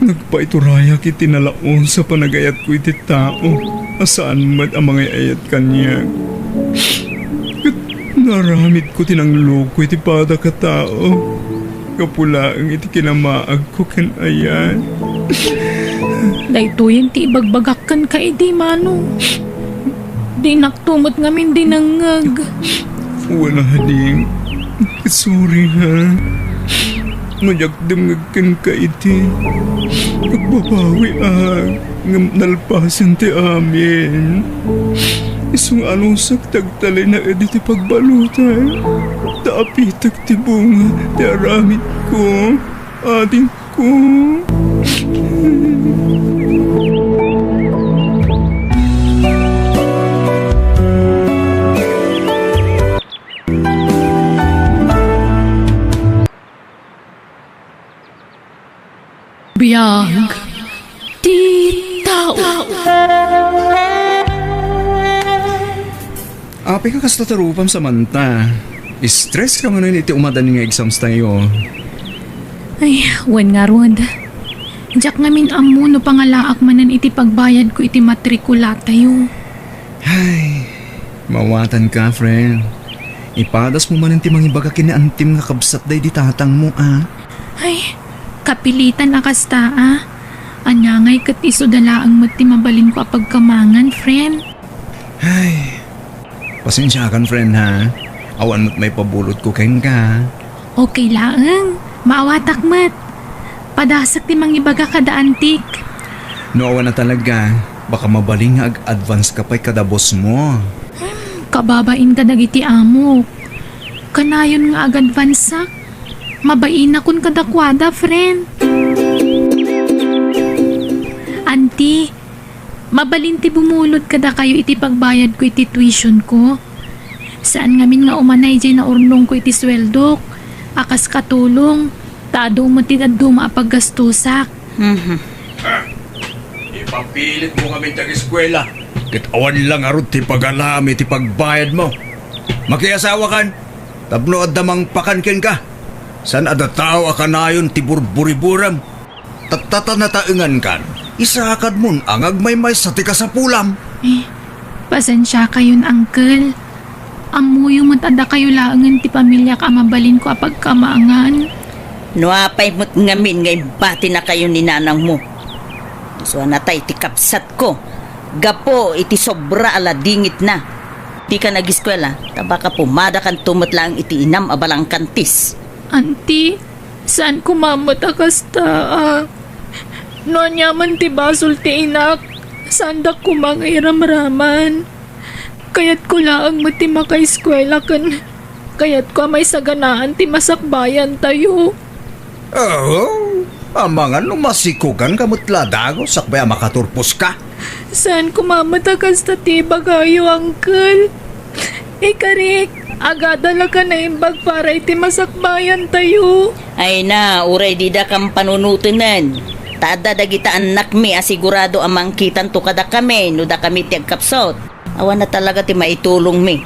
Nagpaiturayak iti nalaus a panagayatko iti tao a saan met a mangay-ayat kaniak. Ket naaramidko ti nangloko iti padak a tao. Gapu laeng iti kinamaagko ken ayat. Daytoyen ti ibagbagak kenka idi, Manong. Dinakto met ngamin dinengngeg. Wen a, Ding. Sorry, ha. No diak dumngeg kenka idi, agbabawiak. Ngem nalpasen ti amin. Isu nga anusak ti agtalinaed iti pagbaludan. Ta apitek ti bunga ti aramidko, adingko. Biag ti tao. Apay nga kasta ti rupam, Samantha? Stress ka manen iti umadan nga exams tayo. Ay, wen ngarud. Diak ngamin ammo no pangalaak manen iti pagbayadko iti matrikulatayo. Ay, maawatanka, friend. Ipadasmo manen ti mangibaga ken ni antim nga kabsat daydi tatangmo, a. Ay, kapilitan a kasta, a. Ania ngay ket isuda laeng met ti mabalinko a pagkamangan, friend. Ay, pasensiakan, friend, ha? Awan met maipabulotko kenka. Okay laeng, maawatak met. Padasek ti mangibaga kada antik. No awan a talaga, baka mabalin nga ag-advance ka pay kada boss mo. Hmm, kababain kadagiti amok. Kanayon nga ag-advanceak. Mabainakon kadakuada, friend. Anti, mabalin ti bumulod kadakayo iti pagbayadko iti tuitionko. Saan ngamin nga umanay diay naurnongko iti sueldok a kas katulong, ta adu met ti dadduma a paggastusak. Mhm. Ipapilitmo ngamin ti ageskuela, ket awan la ngarud ti pagalaam iti pagbayadmo. Makiasawakan, tapno adda mangpakan kenka. Saan a datao a kanayon ti burburiburam. Tatta ta nataengankan, isakadmon a nga agmaymaysa ti kasapulam. Eh, pasensiakayon, uncle. Ammoyo met a dakayo laengen ti pamiliak a mabalinko a pagkamangan. No apay met ngamin nga imbatinakayo ni nanangmo? Isuanatay ti kabsatko. gapu iti sobra a ladingitna. Dikan agiskuela, ta baka pumadakanto met laeng iti inam a balangkantis. Auntie, saan koma met a kasta, a. No aniaman ti basol ti inak, saandak koma nga iramraman. Kayatko laeng met ti makaeskuela ken kayatko a maisaganaan ti masakbayantayo. Oo, amangan no masikuganka met la dagus sakbay a makaturposka. Saan koma met a kasta ti ibagayo, Uncle. Ikarik, agadalak a naimbag para iti masakbayantayo. Ay na, uray dida kam panunotenen. Ta adda dagita annakmi a sigurado a mangkitanto kadakami no dakami ti agkapsut. Awan na talaga ti maitulongmi.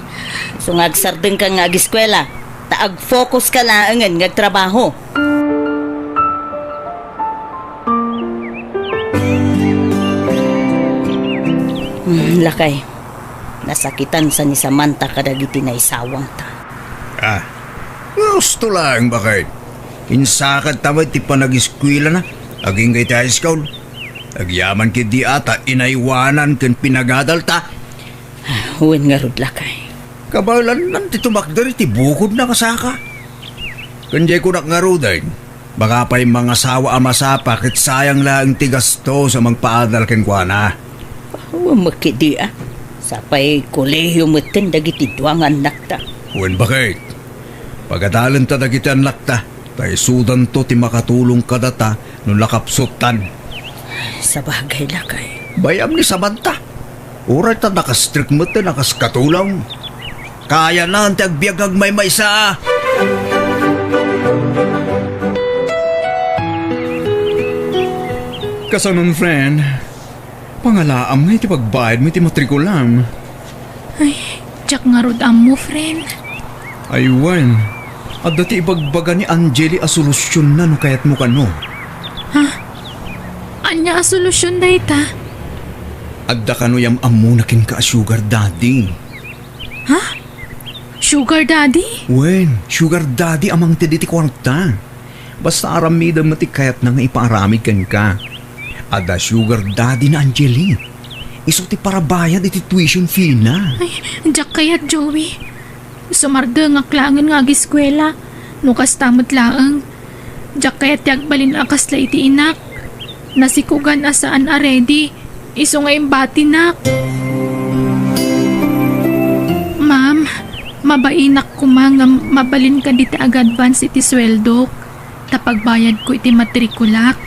Isu nga agsardengka nga agiskuela, ta agfokuska laengen nga agtrabaho. Hmm, lakay, nasakitan sa ni Samantha kadagiti naisawangta. Ah, gusto laeng, bakay. Insakadta met ti panagiskuelana agingga iti high school. Agyaman ketdi a ta inaywanan ken pinagadalta. Wen ngarud, lakay. Kabaelannan ti tumakder iti bukodna, kasaka. Ken diay kunak ngaruden, baka pay mangasawa a masapa ket sayang laeng ti gastos a mangpaadal kenkuana. Awan met ketdi a. Sapay kolehio metten dagiti dua nga annakta. Wen, baket. Pagadalenta dagiti annakta, ta isudanto ti makatulong kadata no nakapsuttan. Sabagay, lakay. Bay-am ni Samantha. Uray ta nakastrek met a kas katulong. Kayanan ti agbiag nga agmaymaysa. Kasanon, friend? Pangalaam nga iti pagbayadmo iti matrikulam. Ay, diak ngarud ammo, friend. Ay wen, adda ti ibagbaga ni Angeli a solusionna no kayatmo kano. Ha? Ania a solusion dayta? Adda kano yam-ammona kenka a sugar daddy. Ha? Sugar daddy? Wen, sugar daddy a mangted iti kuarta. Basta aramidem met ti kayatna nga ipaaramid kenka. Adda sugar daddy na Angeli. Isu ti parabayad iti tuition fee na. Ay, diak kayat, Joey. Sumardengak laengen nga agiskuela. No kasta met laeng, diak kayat ti agbalin a kasla iti inak. Nasikugan a saan a ready. Isu nga imbatinak. Ma'am, mabainak koma nga mabalin kadi ti ag-advance iti sueldok, ta pagbayadko iti matrikulak.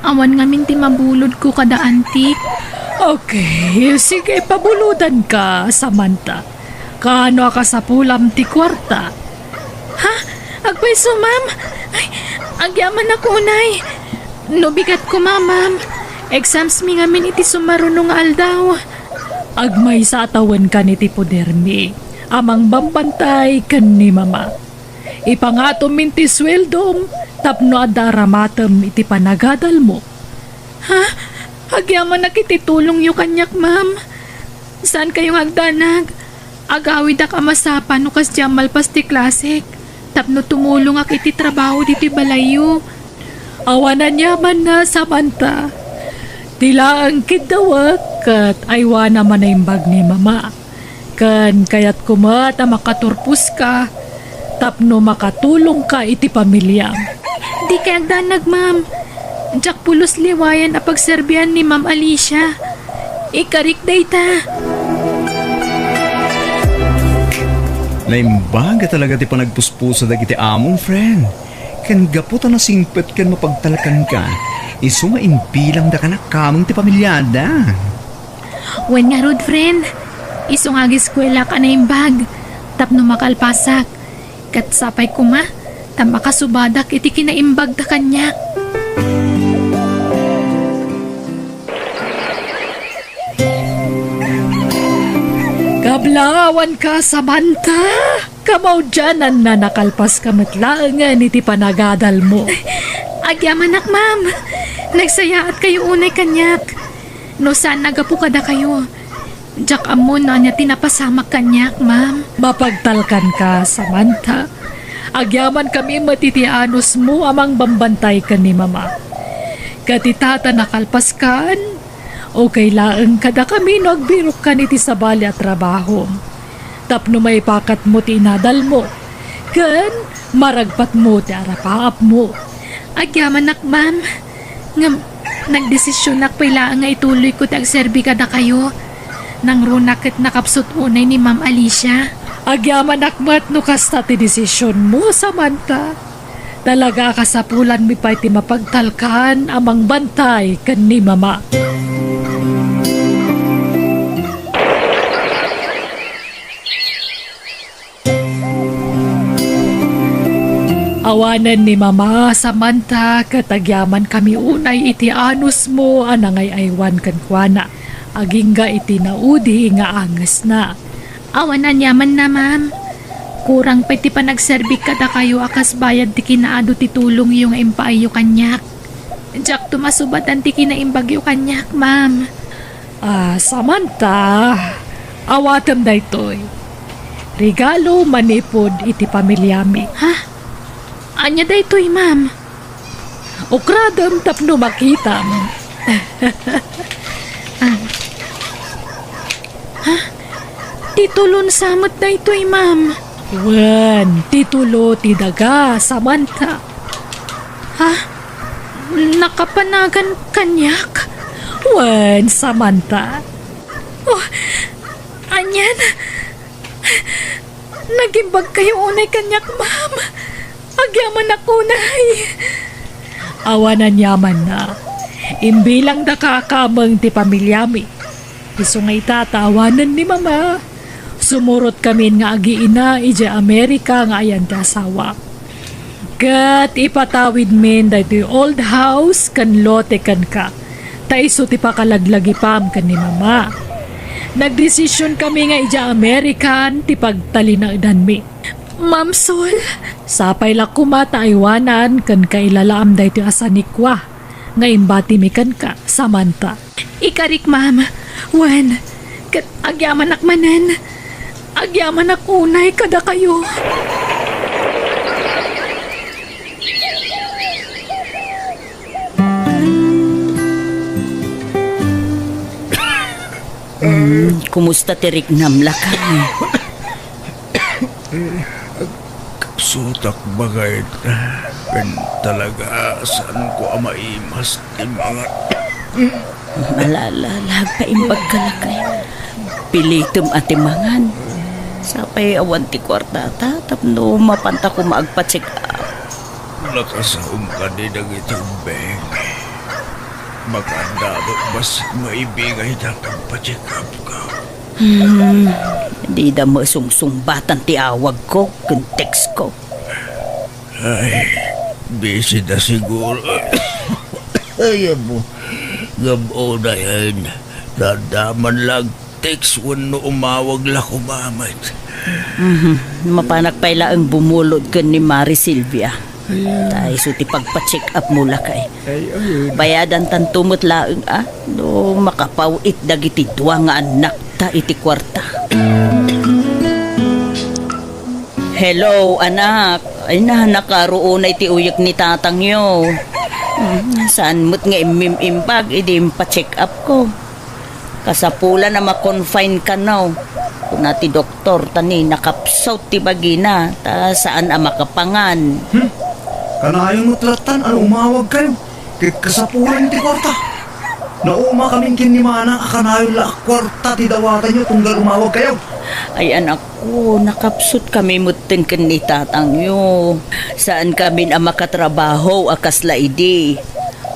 Awan ngamin ti mabulodko kada antik. Okay, sige, pabulodanka, Samantha. Kaano a kasapulam ti kuarta? Ha? Agpayso, ma'am? Ay, agyamanak unay. No bigat koma, ma'am. Exams mi ngamin iti sumaruno nga aldaw. Agmaysa a tawenkan iti podermi a mangbambantay ken ni Mama. Ipangatom min ti sueldom tapno adda aramatem iti panagadalmo. Ha? Agyamanak iti tulongyo kaniak, ma'am. Saankayo nga agdanag. Agawidak a masapa no kasdiay malpas ti klasek tapno tumulongak iti trabaho ditoy balayyo. Awan aniamanna, Samantha. Ti laeng kiddawek ket aywanam a naimbag ni Mama. Ken kayatko met a makaturposka tapno makatulongka iti pamiliam. Dikay agdanag, ma'am. Diak pulos liwayan a pagserbian ni Ma'am Alicia. Ikarik dayta. Naimbag a talaga ti panagpuspusa dagiti amom, friend. Ken gapu ta nasingpet ken mapagtalkanka, isu nga imbilangda kaniak kameng ti pamiliada. Wen ngarud, friend, isu nga agiskuelak a naimbag tapno makalpasak. Ket sapay koma ta makasubadak iti kinaimbagda kaniak. Kablawanka, Samantha! Kamaudiananna, nakalpaska met laengen iti panagadalmo. Agyamanak, ma'am. Nagsayaatkayo unay kaniak. No saan a gapu kadakayo, diak ammo no ania ti napasamak kaniak, ma'am. Mapagtalkanka, Samantha. Agyamankami met iti anusmo a mangbambantay ken ni Mama. Ket ita ta nakalpaskan, Okay laeng kadakami no agbirokkan iti sabali a trabaho. Tapno maipakatmo ti inadalmo, ken maragpatmo ti arapaapmo. Agyamanak, ma'am. Ngem, nagdesisionak pay laeng nga ituloyko ti agserbi kadakayo. Nangruna ket nakapsut unay ni Ma'am Alicia. Agyamanak met no kasta ti desisionmo, Samantha. Talaga a kasapulanmi pay ti mapagtalkan a mangbantay ken ni Mama. Awanen ni Mama, Samantha, ket agyamankami unay iti anusmo a nangay-aywan kenkuana, agingga iti naudi nga angesna. Awan aniamanna, ma'am. Kurang pay ti panagserbik kadakayo a kas bayad ti kinaadu ti tulongyo nga impaayyo kaniak. Diakto masubatan ti kinaimbagyo kaniak, ma'am. Ah, Samantha, awatem daytoy. Regalo manipud iti pamilyami. Ha? Ania daytoy, ma'am? Ukradem tapno makitam. Ah. Ha? Titulon sa met daytoy, ma'am. Wen, titulo ti daga, Samantha. Ha? Nakapanagan kaniak? Wen, Samantha. Oh, anian? Nagimbagkayo unay kaniak, ma'am. Agyamanak unay. Awan aniamanna. Imbilangdaka a kameng ti pamilyami. Isu nga ita ta awanen ni Mama. Sumurotkamin nga agiina idiay Amerika nga ayan ti asawa. Ket ipatawidmin daytoy old house ken lote kenka, ta isu ti pakalaglagipam ken ni Mama. Nagdesisionkami nga idiay Amerikan ti pagtalinaedanmi. Ma'am Sol. Sapay la koma ta aywanan ken kailalaam daytoy a sanikua nga imbatimi kenka, Samantha. Ikarik, ma'am. Wen, ket agyamanak manen. Agyamanak unay kadakayo. Hmm, kumusta ti riknam, lakay? Kapsutak, baket. Ken talaga, saanko a maimas ti mangan. Malala, agpaimbag ka, lakay. Pilitem a ti mangan. Sapay awan ti kuartata tapno mapanta koma agpa-check up. Nakasaom kadi dagiti ubbing. Makaadda met bassit maibigayda ta agpa-check up ka. Hmm, dida masungsungbatan ti awagko ken textko. Ay, busy da siguro. Ay, amo. Gab-o na yan. Tanda man lang text wenno umawag la koma met. Mhm. Mapanak pay laeng bumulod ken ni Mari Silvia. Ay, ah. Ta isu ti pagpa-check up mo, lakay. Ay, ay, ay. Bayadan tanto met laeng, ah, no makapaw-it dagiti dua nga annakta iti kuarta. Hello, anak. Ay na, nakaruonay ti uyek ni tatangyo. Hmm, saan met nga immim-imbag idi impa-check up ko. Kasapulan a ma-confine kano. Kuna ti doktor, ta ni nakapsut ti bagina, ta saan a makapangan. Hmm? Kanayon met lattan a umawag kayo. Ket kasapulan ti kuarta. Nauma kamin ken ni Manang a kanayon la a kuarta ti dawatanyo tunggal umawag kayo. Ay, anakko, nakapsut kami metten ken ni tatangyo. Saan kamin a makatrabaho a kasla idi.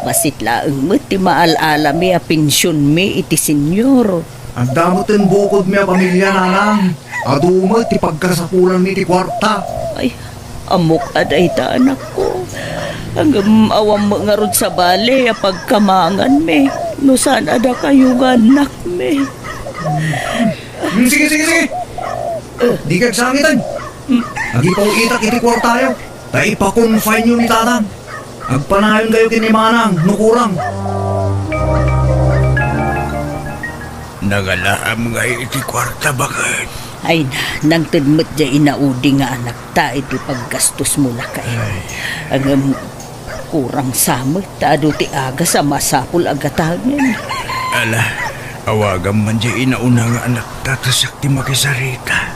Bassit laeng met ti maal-alami a pensionmi iti senior. Adda metten bukodmi a pamilya, nanang. Adu met ti pagkasapulanmi ti kuarta. Ay, ammok a dayta, anakko. Ngem awan met ngarud sabali a pagkamanganmi no saan a dakayo nga annakmi. Hmm, sige, sige, sige. Di ka agsangiten. Agipaw-itak iti kuartayo. Ta ipa-confine-yo ni tatang. Agpanayon kayo ken ni Manang no kurang. Nagalaam ngay iti kuarta, baket? Ay na, nangted met diay inaudi nga anakta iti paggastosmo, lakay. Ay. Ngem kurang sa met ta adu ti agas a masapul a gatangen. Ala, awagam man diay inauna nga anakta ta siak ti makisarita.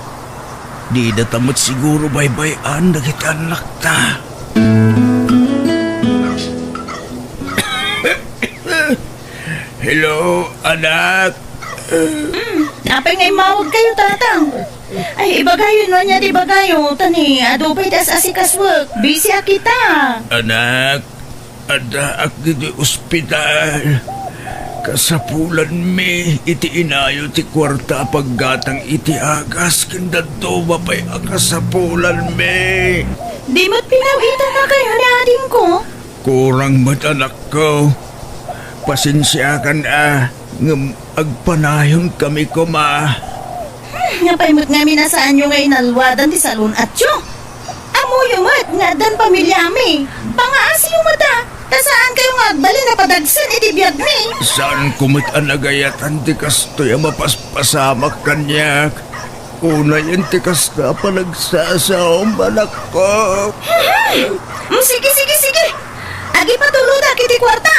Didata met siguro baybay-an dagiti annakta. Hello, anak. Apay nga immawagkayo, Tatang? Ay, ibagayo no ania ti ibagayo, ta ni adu pay ti as-asikasuek. Busy a kita. Anak, addaak iti ospital. Kasapulanmi iti inayo ti kuarta a paggatang iti agas ken dadduma pay a kasapulanmi. Di met pinaw-itannakayo ni adingko? Kurang met, anakko. Pasensiakan a, ngem agpanayonkami koma. Hmm, apay met ngamin a saanyo nga inalwadan ti salun-atyo? Ammoyo met nga addan pamiliami. Pangaasiyo met a, ta saankayo nga agbalin a padagsen iti biagmi. Saanko met a nagayatan ti kastoy a mapaspasamak kaniak. Unayen ti kasta a panagsasaom, anakko. Hmm, sige, sige, sige. Agipatulodak iti kuarta.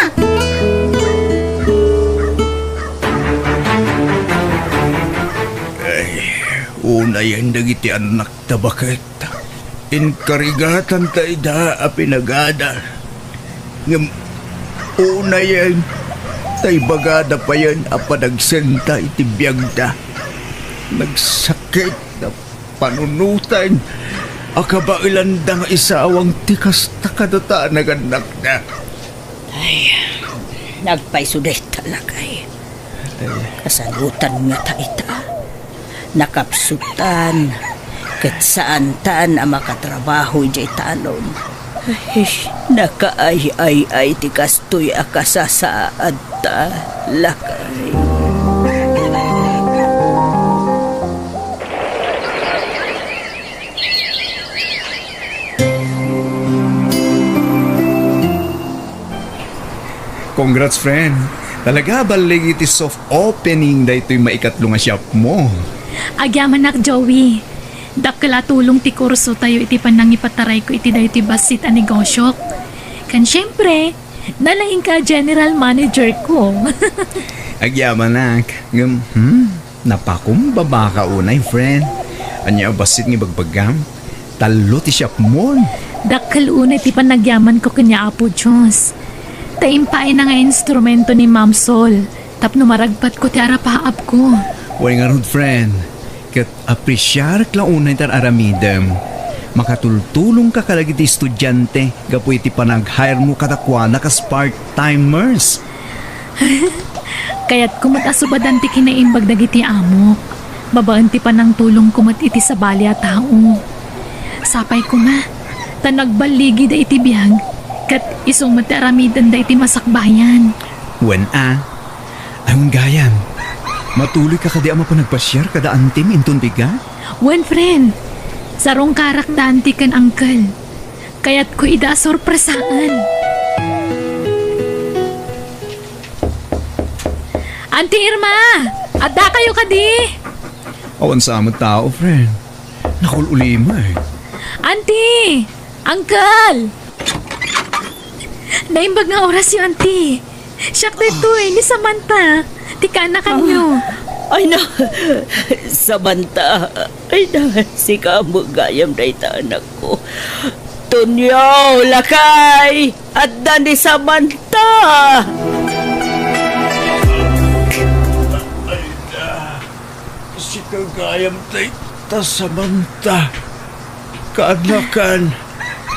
Ay, unayen dagiti annakta baket. Inkarigatanta ida a pinagada. Ngem unayen, ta ibagada payen a padagsenta iti biagda. Nagsakit a panunoten a kabaelanda nga isawang ti kasta kadata a nagannakda. Ay, nagpayso dayta, lakay. Ay. Kasalutan ngata ita. Nakapsutan, ket saantan a makatrabaho idiay talon. Ay, nakaay-ay-ay ti kastoy a kasasaadta, lakay. Congrats, friend. Talaga, ballig iti soft opening daytoy maikatlo nga shop mo. Agyamanak, Joey. Dakkel a tulong ti kursotayo iti panangipatarayko iti daytoy bassit a negosyok. Ken siempre, nalaingka a general manager ko. Agyamanak. Ngem, hmm, napakumbabaka unay, friend. Ania a bassit nga ibagbagam? Tallo ti shop mo. Dakkel unay ti panagyamanko ken ni Apo Dios. Ta impaayna nga instrumento ni Ma'am Sol tapno maragpatko ti arapaapko. Wen ngarud, friend, ket apresiarek la unay ti ar-aramidem. Makatultulongka kadagiti estudiante gapu iti panag-hire mo kadakuada kas part-timers. Kayatko met a subadan ti kinaimbag dagiti amok, babaen ti panangtulongko met iti sabali a tao. Sapay koma, ta nagballigida iti biag, ket isu met ti aramidenda iti masakbayan. Wen a, Ay, wen gayam, matuloyka kadi a mapan agpasiar kada antim inton bigat? Wen, friend. Sarungkarak da anti ken uncle. Kayatko ida a sorpresaan. Auntie Irma! Addakayo kadi? Awan sa met tao, friend. Nakul-ulimay. Auntie! Uncle! Naimbag nga orasyo, Auntie. Siak daytoy, ni Samantha. Ti kaanakanyo. Ah, ay na, Samantha. Ay na, sika met gayam dayta, anakko. Tonyo, lakay! Adda ni Samantha! Ay na, sika gayam dayta, Samantha. Kaanakan,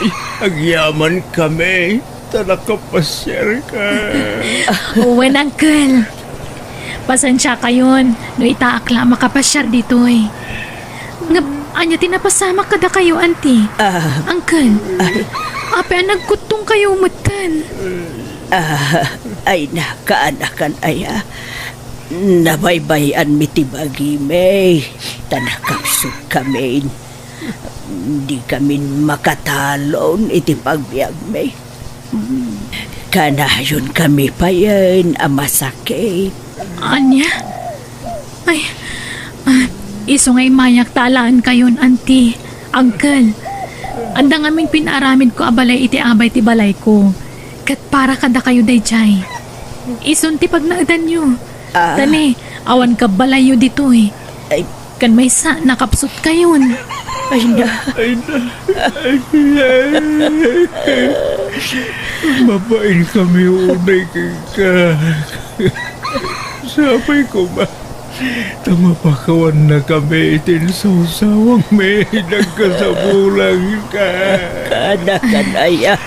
i-, agyamankami, ta nakapasiarka. Wen, uncle. Pasensiakayon no itaak la a makapasiar ditoy. Ngem, ania ti napasamak kadakayo, auntie? Ah. Uncle, apay a nagkuttongkayo metten? Ah, ay na, kaanakan aya. Nabaybay-anmi ti bagimi, ta nakapsutkamin. Dikamin makatalon iti pagbiagmi. Kanayonkami payen a masakit. Ania? Ay, ah, isu nga immayak ta alaenkayon, auntie, uncle. Adda ngamin pinaaramidko a balay iti abay ti balayko. Ket para kadakayo daydiay. Isun ti pagnaedanyo. Ah. Tani, awan kabbalayyo ditoy. Ay. Kan maysa, nakapsutkayon. Ay na. Ay na. Ay, ay. Mabain kami unay ka. Sapay ko ba? Ta mapakawanna kami iti insawsawang mi, nagkasabulan ka. Kaanakan aya,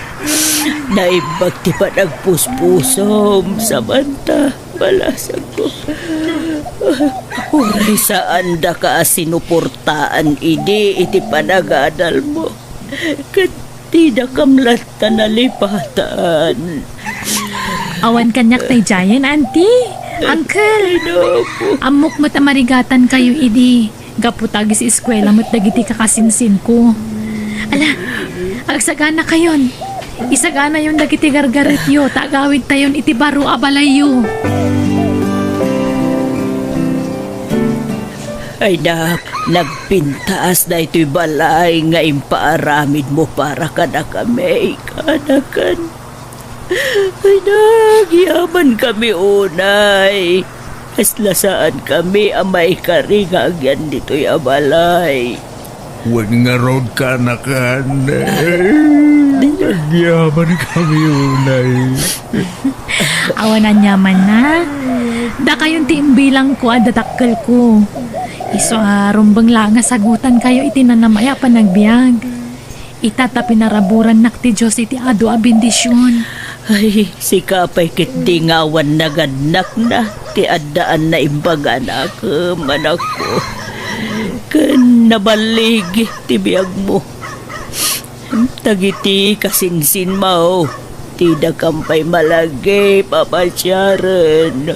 naimbag ti panagpuspusom, Samantha, balasangko. Uray saandaka a sinuportaan idi iti panagadalmo. Ket didakam latta nalipatan. Awan kaniak daydiayen, Auntie, Uncle. Ay, naku. Ammok met a marigatankayo idi. Gapu ta agis-eskuela met dagiti kakasinsinko. Ala, agsaganakayon. Isaganayon dagiti gargaretyo ta agawidtayon iti baro a balayyo. Ay, nak, nagpintas daytoy balay nga impaaramidmo para kadakami, kaanakan. Ay, nagyamankami unay. Kasla saankami a maikari nga agyan ditoy a balay. Wen ngarud, kaanakan. Nagyamankami unay. Awan aniamanna. Dakayon ti imbilangko a dakkelko. Isu a rumbeng la nga sagutankayo iti nanamay a panagbiag. Ita ta pinaraburannak ti Dios iti adu a bendision. Ay, sika pay ketdi nga awan nagannakna ti addaan naimbag a nakem, anakko. Ken naballig ti biagmo. Dagiti kasinsinmo, didakam pay malagip a pasiaren.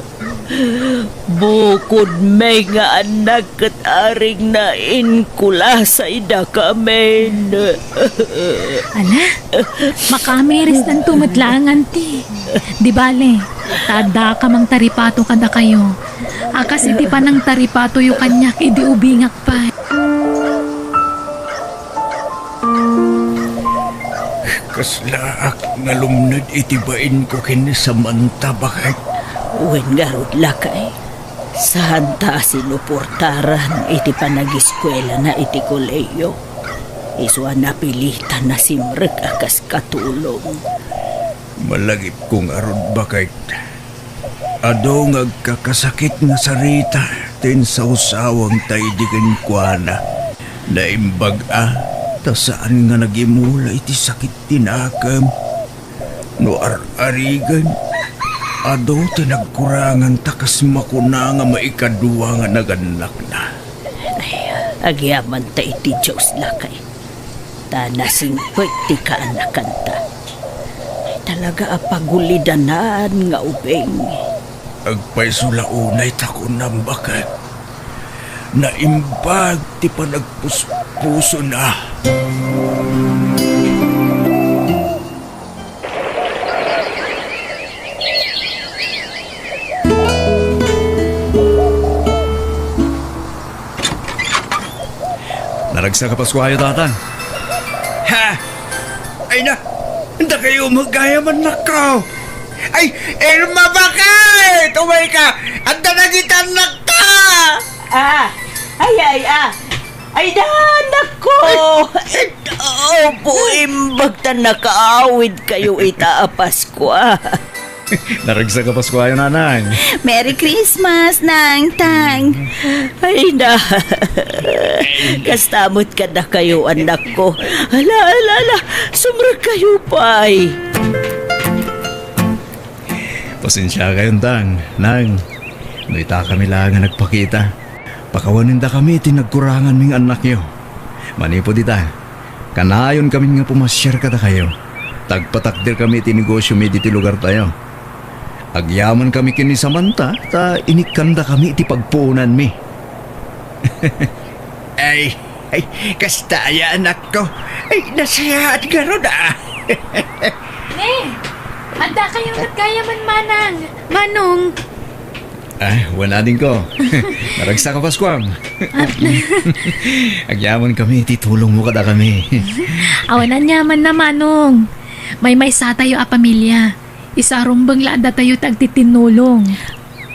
Bukodmi nga annak ket arigna, inkulasayda kamin. Ala, makaamirisdanto met laeng, Auntie. Di bale, ta adda ka mangtaripato kadakayo. A kas iti panangtaripatoyo kaniak idi ubingak pay. Kaslaak nga lumned iti bainko ken ni Samantha, baket. Wen ngarud, lakay, saanta a sinuportaran iti panagiskuelana iti kolehiyo. Isu a napilitan a simrek a kas katulong. Malagipko ngarud, baket. Adu nga agkakasakit nga sarita ti insawsawangta idi kenkuana. Naimbag a, ta saan nga nagimula iti sakit ti nakem. No ar-arigen, adu ti nagkuranganta kas makuna nga maikadua nga nagannakna. Ay, agyamanta iti Dios, lakay. Ta nasingpet ti kaanakanta. Talaga a pagulidanan nga ubing. Agpayso la unay ta kunam, baket. Naimbag ti panagpuspusona. Naragsak a Paskuayo, Tatang. Ha? Ay na, dakayo met gayam, annakko. Ay, Irma, baket? Umayka, adda dagiti annakta. Ah, ay, ay, ah. Ay, da, annakko. Ay, ay. Apo, imbag ta nakaawidkayo ita a Paskua. Naragsak a Paskuayo, Nanang. Merry Christmas, Nang, Tang. Ay na. Kasta met kadakayo, annakko. Ala, ala, ala. Sumrekkayo pay. Pasensiakayon, Tang, Nang. No itakami laeng a nagpakita, pakawanendakami iti nagkuranganmi nga annakyo. Manipud ita, kanayon kami nga pumasiar kadakayo. Tagpatakderkami iti negosyomi ditoy lugartayo. Agyamankami ken ni Samantha, ta inikkandakami iti pagpuonanmi. Ay, ay, kasta aya, annakko. Ay, nasayaat ngarud, ah. Ne, adda kayo met gayam, Manang. Manong. Ah, wen, adingko. Naragsak a Paskuam. Agyamankami iti tulongmo kadakami. Awan aniamanna, Manong. Maymaysatayo a pamilia. Isu a rumbeng la a datayo ti agtitinnulong.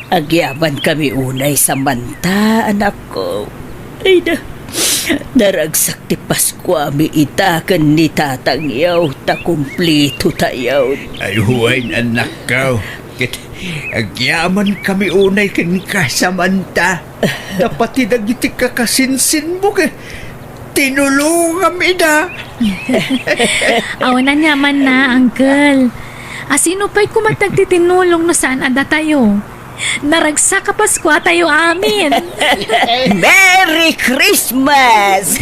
Agyamankami unay Samantha, anakko. Ay na, naragsak ti Paskuami ita ken ni tatangyo, ta kumplitotayo. Ay, wen, anakko. Ket agyamankami unay kenka, Samantha. Ta pati dagiti kakasinsinmo ket tinulongam ida. Awan aniamanna, uncle. A, sino pay koma ti agtitinulong no saan a datayo? Naragsak a Paskuatayo amin. Merry Christmas!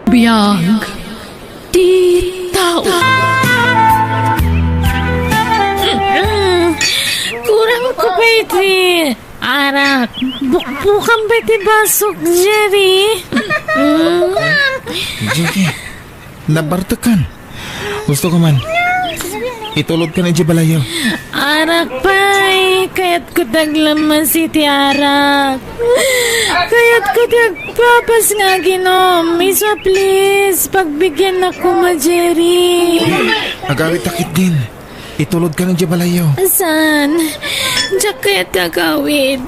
Biag ti tao. Kurang ko pay ti arak. Bukbukan pay ti basok, Jerry. Jinky, nabartekkan. Gusto ko man. Itulodkan idiay balayyo. Arak pay, kayatko ti aglamas iti arak. Kayatko ti agpapas nga aginom. Isu a, please, pagbigiannak koma, Jerry. Agawidta ketdin. Itulodkan idiay balayyo. Saan? Diak kayat ti agawid.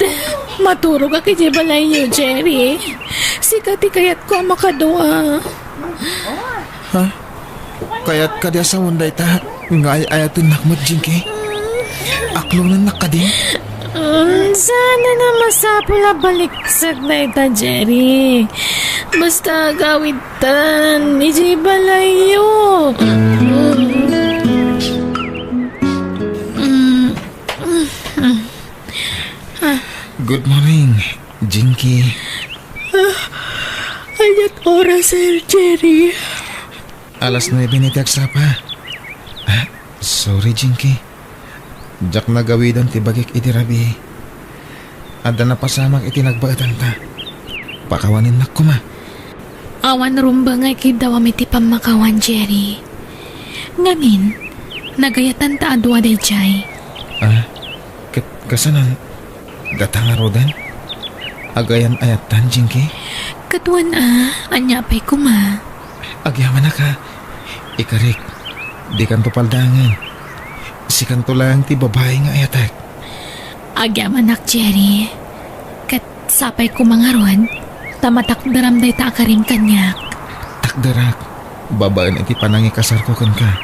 Maturogak idiay balayyo, Jerry. Sika ti kayatko a makadua. Ha? Kayat kadi a sawen dayta nga ay-ayatennak met, Jinky? Aklonennak kadi? Mm, saan a masapul a baliksak dayta, Jerry. Basta agawidtan idiay balayyo. Mm. Good morning, Jinky. Ah, ania't oras, Sir Jerry? Alas nuebe ni ti agsapa. Ah, sorry, Jinky. Diak nagawidan ti bagik idi rabii. Adda napasamak iti nagbaetanta. Pakawanennak koma. Awan rumbeng nga ikiddawam iti pammakawan, Jerry. Ngamin, nagayatan ta a dua daydiay. Ah, ket kasanan? Data ngaruden? Agayan-ayattan, Jinky? Ket wen a, ania pay koma? Agyamanak a. Ikarik, dikanto paldaangen. Sikanto laeng ti babai nga ayatek. Agyamanak, Jerry. Ket sapay koma ngarud, ta matakderam dayta a karim kaniak. Takderak, babaen iti panangikasarko kenka.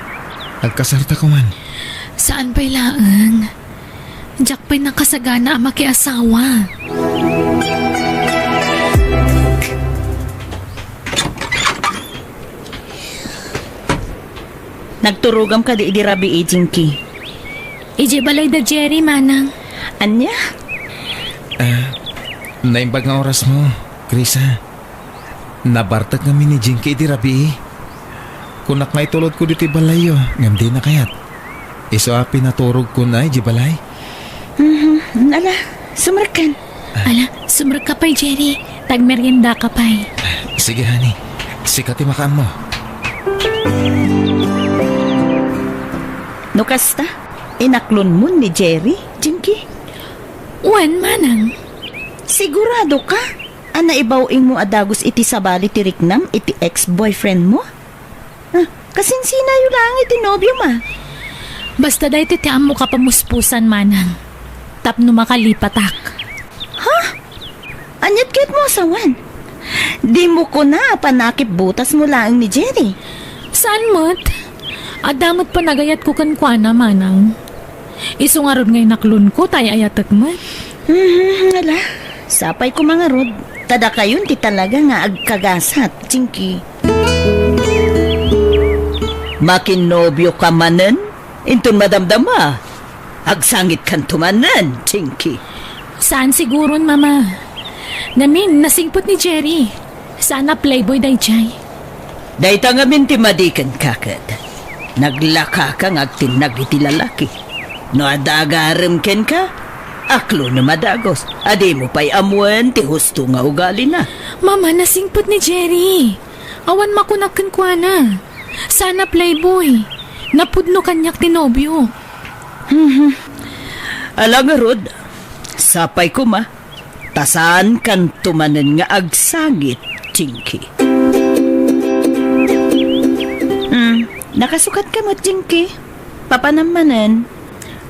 Agkasarta koman. Saan pay laeng. Diak pay nakasagana a makiasawa. Nagturogam kadi idi rabii, Jinky? Idiay balay da Jerry, manang. Ania? Ah, naimbag nga orasmo, Krisa. Nabartek ngamin ni Jinky idi rabii. Kunak nga itulodko ditoy balayyo, ngem dina kayat. Isu a pinaturogko na idiay balay. Mhm. Ala, sumrekkan. Ala, sumrekka pay, Jerry. Tagmeriendaka pay. Sige, honey. Sika ti makaammo. No kasta, inaklonmon ni Jerry, Jinky? Wen, manang. Sigurado ka? A naibaw-ingmo a dagus iti sabali ti riknam iti ex-boyfriend mo? Ah, kasinsinayo laeng iti nobio ma. Basta daytoy ti ammok a pamuspusan, manang. Tapno makalipatak. Ha? Ania't kayatmo a sawen? Dimo kuna a panakipbutasmo laeng ni Jerry. Saan met? Adda met panagayatko kenkuana, manang. Isu ngarud nga inaklonko ta ay-ayatek met. Mhm, ala, sapay koma ngarud. Ta dakayon ti talaga nga agkagasat, Jinky. Makinnobio ka manen? Inton madamdama, agsangitkanto manen, Jinky. Saan siguron, Mama. Ngamin, nasingpet ni Jerry. Saan a playboy daydiay. Dayta ngamin ti madi kenka ket. Naglakaka nga agtinnag iti lalaki. No adda agarem kenka, aklonem a dagus. A dimo pay ammoen ti husto nga ugalina. Mama, nasingpet ni Jerry. Awan makunak kenkuana. Saan a playboy. Napudno kaniak ti nobio. Mhm. Ala ngarud, sapay koma. Ta saankanto manen nga agsangit, Jinky. Hmm, nakasukatka met, Jinky? Papanam manen?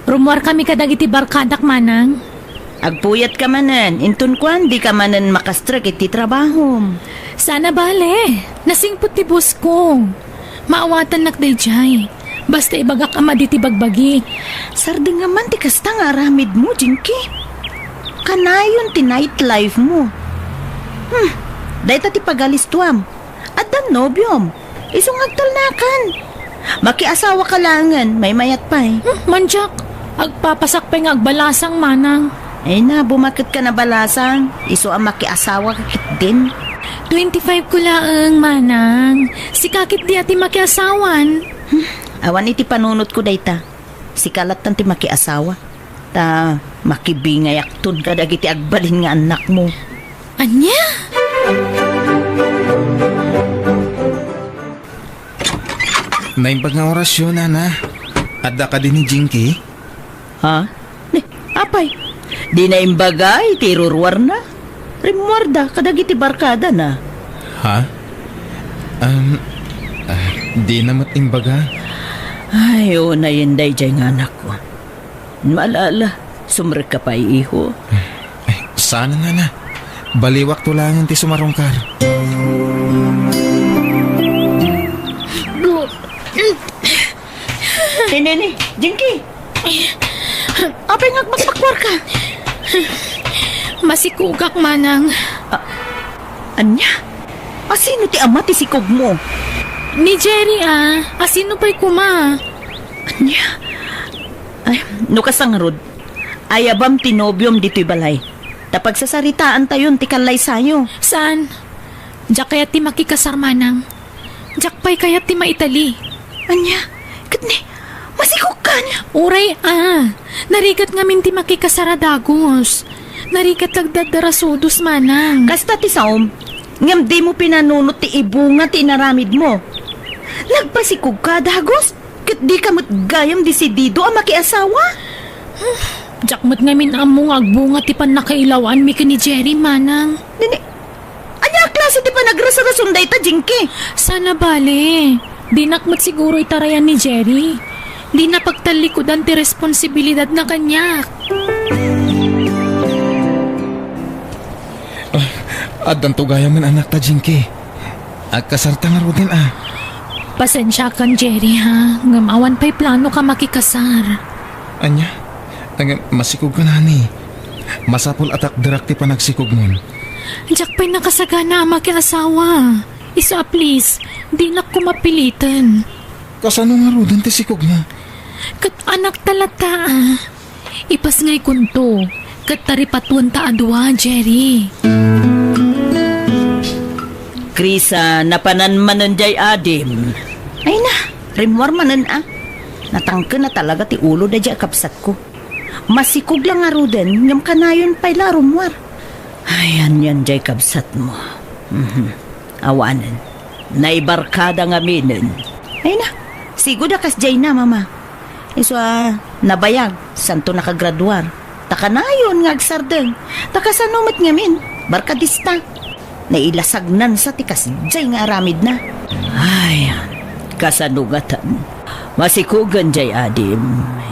Rummuarkami kadagiti barkadak, manang. Agpuyatka manen, inton kuan, dika manen makastrek iti trabahom. Saan a bale, nasingpet ti boss ko. Maawatannak daydiay. Basta ibagak a madi ti bagbagi. Sardengam man ti kasta nga aramidmo, Jinky. Kanayon ti nightlife mo. Hmm, dayta ti pagalistuam. Addan nobiom. Isu nga agtalnakan. Makiasawaka laengen, maymayat pay. Hmm, mandiak. Agpapasak pay nga agbalasang, manang. Ay na, bumaket ka na balasang. Isu a makiasawaka ketdin. Twenty-five ko laeng, manang. Sika ketdi a ti makiasawan. Hmm, awan iti panunotko dayta. Sika lattan ti makiasawa. Ta makibingayakton kadagiti agbalin nga annakmo. Ania? Naimbag nga orasyo, nana. Adda kadi ni Jinky? Ha? Ni, apay, di naimbag iti iruruarna? Rimmuarda kadagiti barkadana. Ha? Um, ah, di na met imbaga. Ay, unayen daydiay nga anakko. Maalala, sumrekka pay, iho. Ay, saan, nana. Baliwakto laengen ti sumarungkar. Ni, ni, ni, Jinky! Apay nga agpakpakuarka? Masikugak, manang. A-, ania? Asino ti ama ti sikugmo? Ni Jerry, a. Asino pay koma? Ania? Ay, no kasta ngarud, ayabam ti nobiom ditoy balay. Ta pagsasaritaantayon ti kallaysayo. Saan? Diak kayat ti makikasar, manang. Diak pay kayat ti maitali. Ania? Ket ni, masikugkan? Uray a. Narigat ngamin ti makikasar a dagus. Narigat ti agdardarasudos, manang. Kasta ti saom, ngem dimo pinanunot ti ibunga ti inaramidmo. Nagpasikugka a dagus, ket dika met gayam desidido a makiasawa? Diak met ngamin ammo nga agbunga ti pannakailawaanmi ken ni Jerry, manang. Nini, ania a klase ti panagrasrason dayta, Jinky? Saan a bale. Dinak met siguro itarayan ni Jerry. Dina pagtallikudan ti responsibilidadna kaniak. Ah, addanto gayam nga anakta, Jinky. Agkasarta ngaruden a. Pasensiakan, Jerry, ha? Ngem awan pay planoka makikasar. Ania? Ngem masikugka, nani. Masapul a takderak ti panagsikugmon. Diak pay nakasagana a makiasawa. Isu a please, dinak koma piliten. Kasano ngaruden ti sikugmo? Ket anakta latta a. Ipasngaykonto, ket taripatuenta a dua, Jerry. Krisa, napanan manen jay adim. Ay na, rimmuar manen a. Natangken a talaga ti ulo dayjay a kabsatko. Masikog la ngaruden, ngem kanayon pay la a rummuar. Ay, anian jay kabsatmo. Mhm. Awanen. Naibarkada ngaminen. Ay na, sigud a kasjay na, Mama. Isu a nabayag, santo nakagraduar. Ta kanayon nga agsardeng. Ta kasano met ngamin, barkadista. Nailasagnansa ti kasjay nga aramidna. Ay, kasano ngatan? Masikogen jay adim,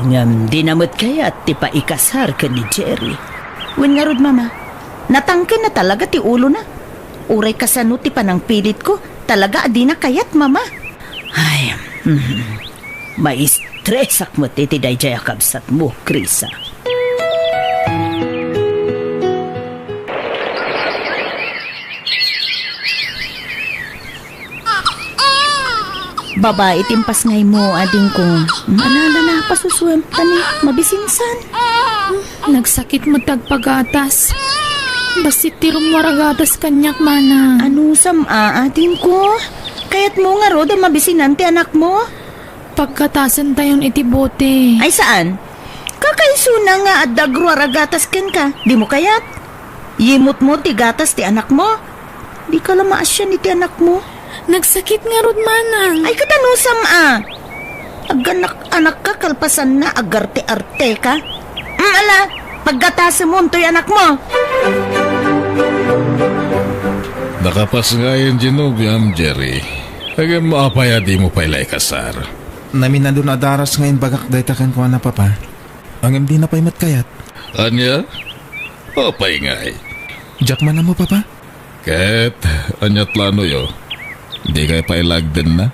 ngem dina met kayat ti paikasar ken ni Jerry. Wen ngarud, Mama, natangken na talaga ti ulona. Uray kasano ti panangpilitko, talaga a dina kayat, Mama. Ay, mhm. Maistresak met iti dayjay a kabsatmo, Krisa. Babai ti impasngaymo, adingko. Ala, ala, ala, pasusuem, tani, mabisinsan. Nagsakit met ti agpagatas. Bassit ti rummuar a gatas kaniak, manang. Anusam a, adingko? Kayatmo ngarud a mabisinan ti anakmo? Paggatasentayon iti bote. Ay, saan? Kakaisuna nga adda agruar a gatas kenka. Dimo kayat? Yimutmo ti gatas ti anakmo. Dika la maasian iti anakmo. Nagsakit ngarud, manang. Ay, ket anusam a. Aganak-anakka kalpasanna, agarte-arteka. Mm, ala, paggatasemon toy anakmo. Nakapasngayen ti nobiam, Jerry. Ngem apay a dimo pay la ikasar? Naminadun a daras nga imbagak dayta kenkuana, Papa. Ngem dina pay met kayat. Ania? Apay ngay? Diak man ammo, Papa. Ket ania planoyo? Dikay pay la agdenna?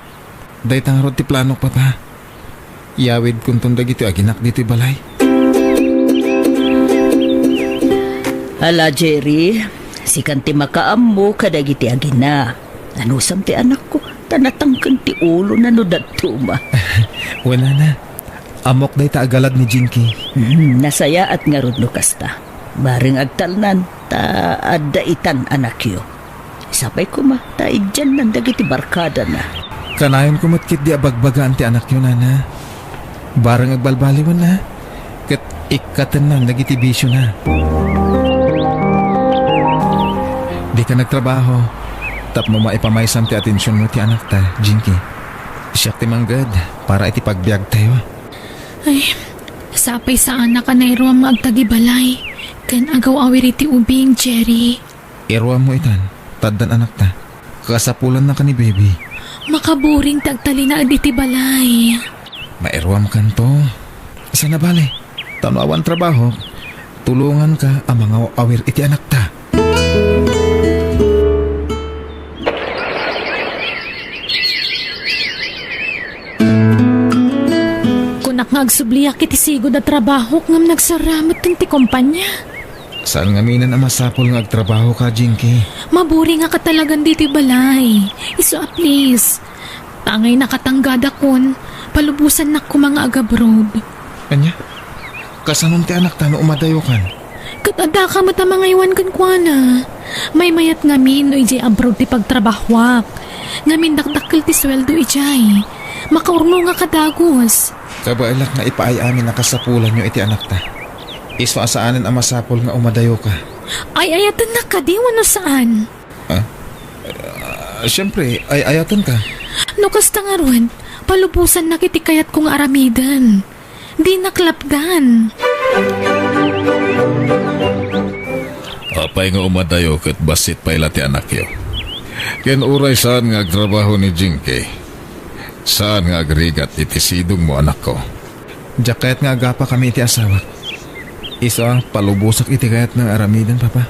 Dayta ngarud ti planok, Papa. Iyawidkonton dagiti aginak ditoy balay. Ala, Jerry, sikan ti makaammo kadagiti agina. Anusam ti anakko, ta natangken ti ulona no dadduma. Wen, Nana. Ammok dayta a galad ni Jinky. Hmm, nasayaat ngarud no kasta. Bareng agtalnan, ta adda itan anakyo. Sapay koma, ta idiannan dagiti barkadana. Kanayonko met ketdi a bagbagaan ti anakyo, Nana. Bareng agbalbaliwenna, ket ikkatennan dagiti bisiona. Dika nagtrabaho, tapno maipamaysam ti atensionmo ti anakta, Jinky. Siak ti mangged para iti pagbiagtayo. Ay, sapay saanak a nairuam nga agtagibalay ken agaw-awir iti ubing, Jerry. Iruammo itan, ta addan anakta. Kasapulannaka ni Baby. Makaburing ti agtalinaed iti balay. Mairuamkanto. Saan a bale, ta no awan trabaho, tulonganka a mangaw-awir iti anakta. Kunak nga agsubliak iti sigud a trabahok ngem nagsarra metten ti kompania. Saan ngamin a masapul nga agtrabahoka, Jinky. Maburingaka talagan ditoy balay. Isu a please. Ta angay nakatanggadakon, palubosannak koma nga agabroad. Ania? Kasanon ti anakta no umadayokan? Ket addaka met a mangaywan kenkuana. Maymayat ngamin no idiay abroad ti pagtrabahoak. Ngamin dakdakkel ti sueldo idiay. Makaurnongak a dagus. Kabaelak nga ipaay amin a kasapulanyo iti anakta. Isu a saanen a masapul nga umadayoka. Ay-ayatennak kadi wenno saan? Ah? Ah, siempre, ay-ayatenka. No kasta ngarud, palubosannak iti kayatko nga aramiden. Dinak lapdan. Apay nga umadayo ket bassit pay la ti anakyo? Ken uray saan nga agtrabaho ni Jinky, saan nga agrigat iti sidongmo, anakko. Diak kayat nga agapakami iti asawak. Isu a palubosak iti kayatna nga aramiden, Papa.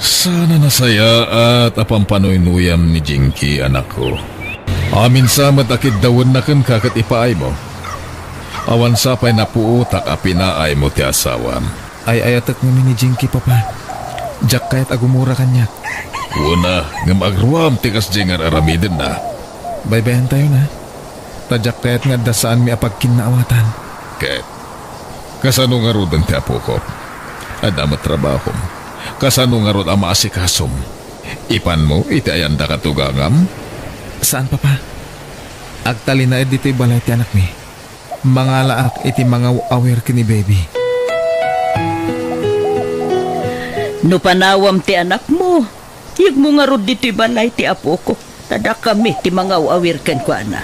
Saan a nasayaat a pampanuynuyam ni Jinky, anakko. Amin sa met a kiddawenna kenka ket ipaaymo. Awan sapay napuotak a pinaaymo ti asawam. Ay-ayatek ngamin ni Jinky, Papa. Diak kayat a gumura kaniak. Wen a, ngem agruam ti kasdiay nga ar-aramidenna. Baybayantayon a. Ta diak kayat nga adda saanmi a pagkinnaawatan. Ket kasano ngaruden ti apokok? Adda met trabahom. Kasano ngarud a maasikasom? Ipanmo iti ayanda katugangam? Saan, Papa. Agtalinaed ditoy balay ti anakmi. Mangalaak iti mangaw-awir ken ni Baby. No panawam ti anakmo, yegmo ngarud ditoy balay ti apokok, ta dakami ti mangaw-awir kenkuana.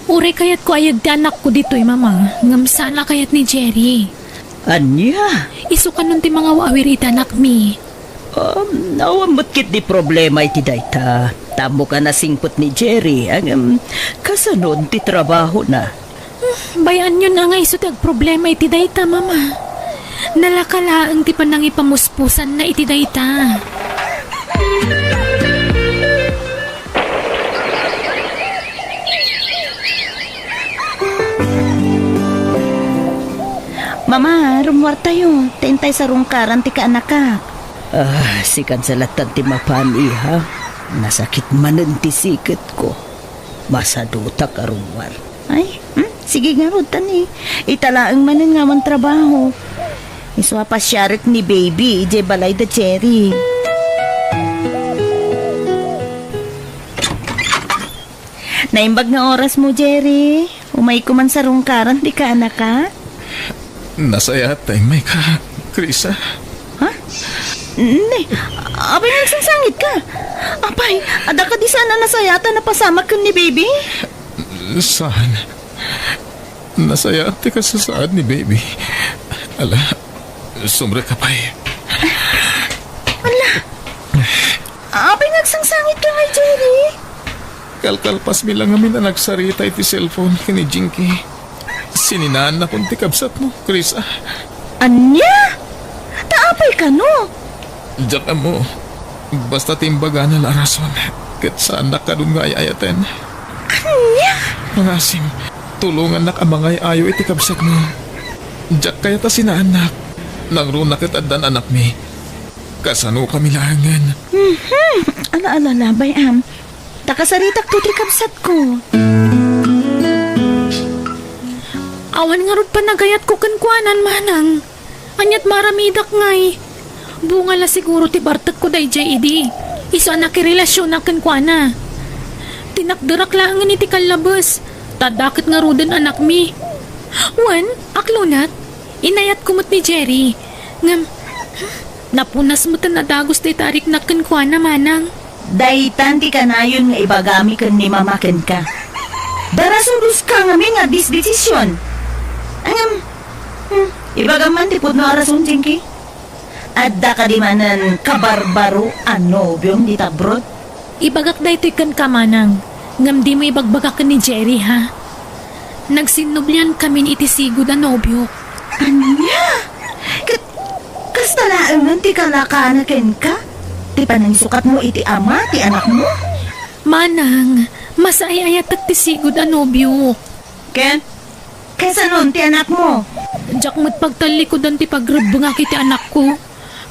Uray kayatko a yeg ti anakko ditoy, Mama, ngem saan a kayat ni Jerry. Ania? Isu kanon ti mangaw-awir iti anakmi. Um, awan met ketdi problema iti dayta. Ammok a nasingpet ni Jerry, ngem kasanon ti trabahona? Hmm, bay-anyon a nga isu ti agproblema iti dayta, Mama. Nalaka laeng ti panangipamuspusanna iti dayta. Mama, rummuartayo. Ta intay sarungkaran ti kaanakak. Ah, sikan sa lattan ti mapan, iha. Nasakit manen ti siketko. Masadutak a rummuar. Ay, hmm? Sige ngarud, tani. Ita laeng manen nga awan trabaho. Isu a pasiarek ni Baby idiay balay da Jerry. Naimbag nga orasmo, Jerry. Umayko man sarungkaran ti kaanakak. Nasayaat ta immayka, Krisa. Ha? Ne, apay nga agsangsangitka? Apay, adda kadi saan a nasayaat a napasamak ken ni Baby? Saan? Nasayaat ti kasasaad ni Baby. Ala, sumrekka pay. Ala, apay nga agsangsangitka? Kalkalpasmi la ngamin a nagsarita iti cellphone ken ni Jinky. Sininaannakon ti kabsatmo, Krisa. Ania? Ta apay kano? Diak ammo. Basta ti imbagana la a rason, ket saannak kadun nga ay-ayaten. Ania? Pangasim, tulongannak a mangay-ayo iti kabsatmo. Diak kayat a sinaannak. Nangruna ket addan anakmi. Kasanokami laengen. Mhm. Ala, ala, ala, bay-am. Ta kasaritakto ti kabsatko. Awan ngarud panagayatko kenkuana, manang. Aniat maaramidak ngay? Bunga la siguro ti bartekko daydiay idi. Isu a nakirelasionak kenkuana. Tinakderak laengen iti kallabes. Ta adda ket ngaruden anakmi. Wen, aklonat. Inayatko met ni Jerry. Ngem, napunas met a dagus dayta a riknak kenkuana, manang. Daytan ti kanayon nga ibagami ken ni mama kenka. Darasudoska ngamin nga disdesision. Ngem, hmm, ibagam man ti pudno a rason, Jinky. Adda kadi manen kabarbaro a nobiom dita abroad? Ibagak daytoy kenka, manang, ngem dimo ibagbaga ken ni Jerry, ha? Nagsinnubliankamin iti sigud a nobiok. Ania? Ket kasta laengen ti kalakaana kenka? Ti panangisukatmo iti ama ti anakmo? Manang, masaay-ayatek ti sigud a nobiok. Ken? Kasanon ti anakmo? Diak met pagtallikudan ti pagrebbengak iti anakko.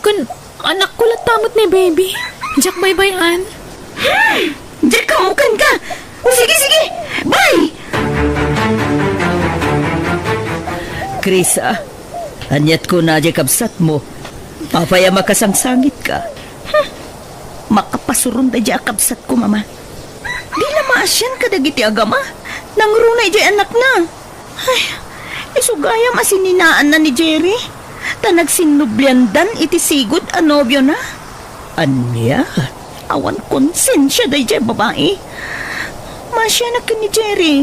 Ken anakko latta met ni baby. Diak baybay-an. Hmm! Diak kammukenka! O sige, sige! Bye! Krisa, aniat kuna diay kabsatmo? Apay a makasangsangitka? Hmm. Makapasuron daydiay a kabsatko, mama. Di la maasian kadagiti agama. Nangruna idiay anakna. Ay, isu gayam a sininaanna ni Jerry. Ta nagsinnubliandan iti sigud a nobiona. Ania? Awan konsensia daydiay babai. Maasianak ken ni Jerry.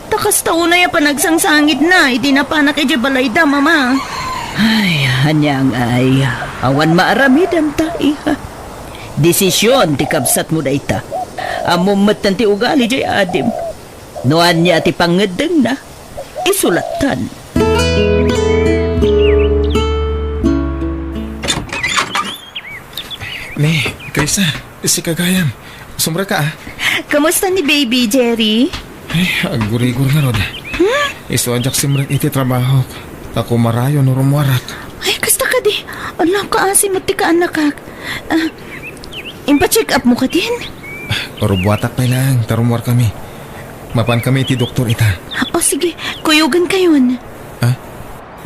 Ta kasta unay a panagsangsangitna idi napanak idiay balayda, mama. Ay, ania ngay? Awan maaramidanta, iha. Desision ti kabsatmo dayta. Ammom metten ti ugali diay adim. No ania ti pangngeddengna, isu lattan. Ni, Krisa, sika gayam. Sumrekka, a. Kumusta ni baby, Jerry? Ay, aggurigur ngarud. Hmm? Isu a diak simrek iti trabahok. Ta kumarayo no rummuarak. Ay, kasta kadi. Ala, kaasi met ti kaanakak. Ah, impacheck up mo kadin? Rummuatak pay laeng, ta rummuarkami. Mapankami iti doktor ita. O, sige. Kuyogankayon. Ha?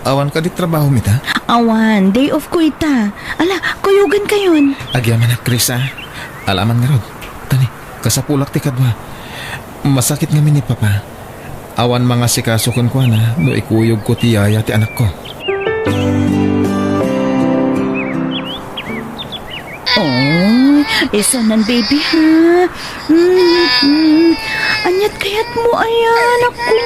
Awan kadi trabahom ita? Awan. Day off ko ita. Ala, kuyogankayon. Agyamanak, Krisa. Alaman ngarud. Tani, kasapulak ti kadua. Masakit ngamin ni Papa. Awan mangasikaso kenkuana no ikuyogko ti yaya ti anakko. Oy, isunan, baby, ha? Mm, mm. Aniat kayatmo, aya, anakko?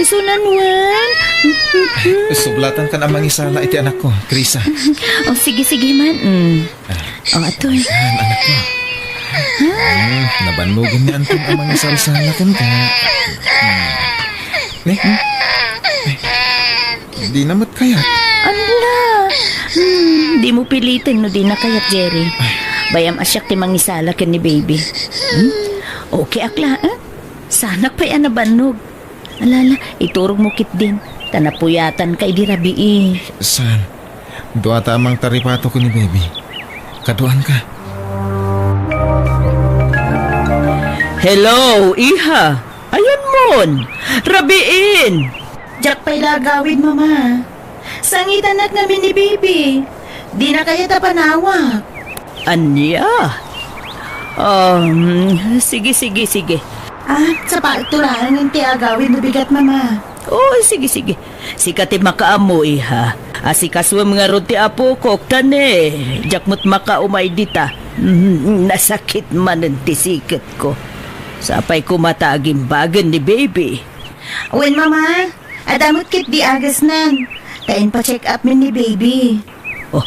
Isunan, wen? Mm, mm, mm. Sublatankan a mangisala iti anakko, Krisa. O, sige, sige man. Mm. O, atoy. Ayan, anakko. Hmm, nabannogen ni Anton a mangisalsala kenka. Hmm. Ne? Dina met kayat. Ala! Hmm, dimo piliten no dina kayat, Jerry. Bayam a siak ti mangisala ken ni baby. Hmm? Okay ak la, eh? Sanak pay a nabannog. Ala, ala, iturogmo ketdin, ta napuyatanka idi rabii. Saan? Dua ta a mangtaripato ken ni baby. Kaduanka. Hello, iha. Ayanmon? Rabiin! Diak pay la agawid, Mama. Sangitanak ngamin ni baby. Dina kayat a panawak. Ania? Um, sige, sige, sige. Ah, sapaek to laeng ti agawid no bigat, Mama. O, sige, sige. Sika ti makaammo, iha. Asikasuem ngarud ti apokok, ta ne, diak met makaumay dita. Mm, nasakit manen ti siketko. Sapay koma ta agimbagen ni baby. Wen, Mama, adda met ketdi agasnan. Ta inpa-check up mi ni baby. Oh,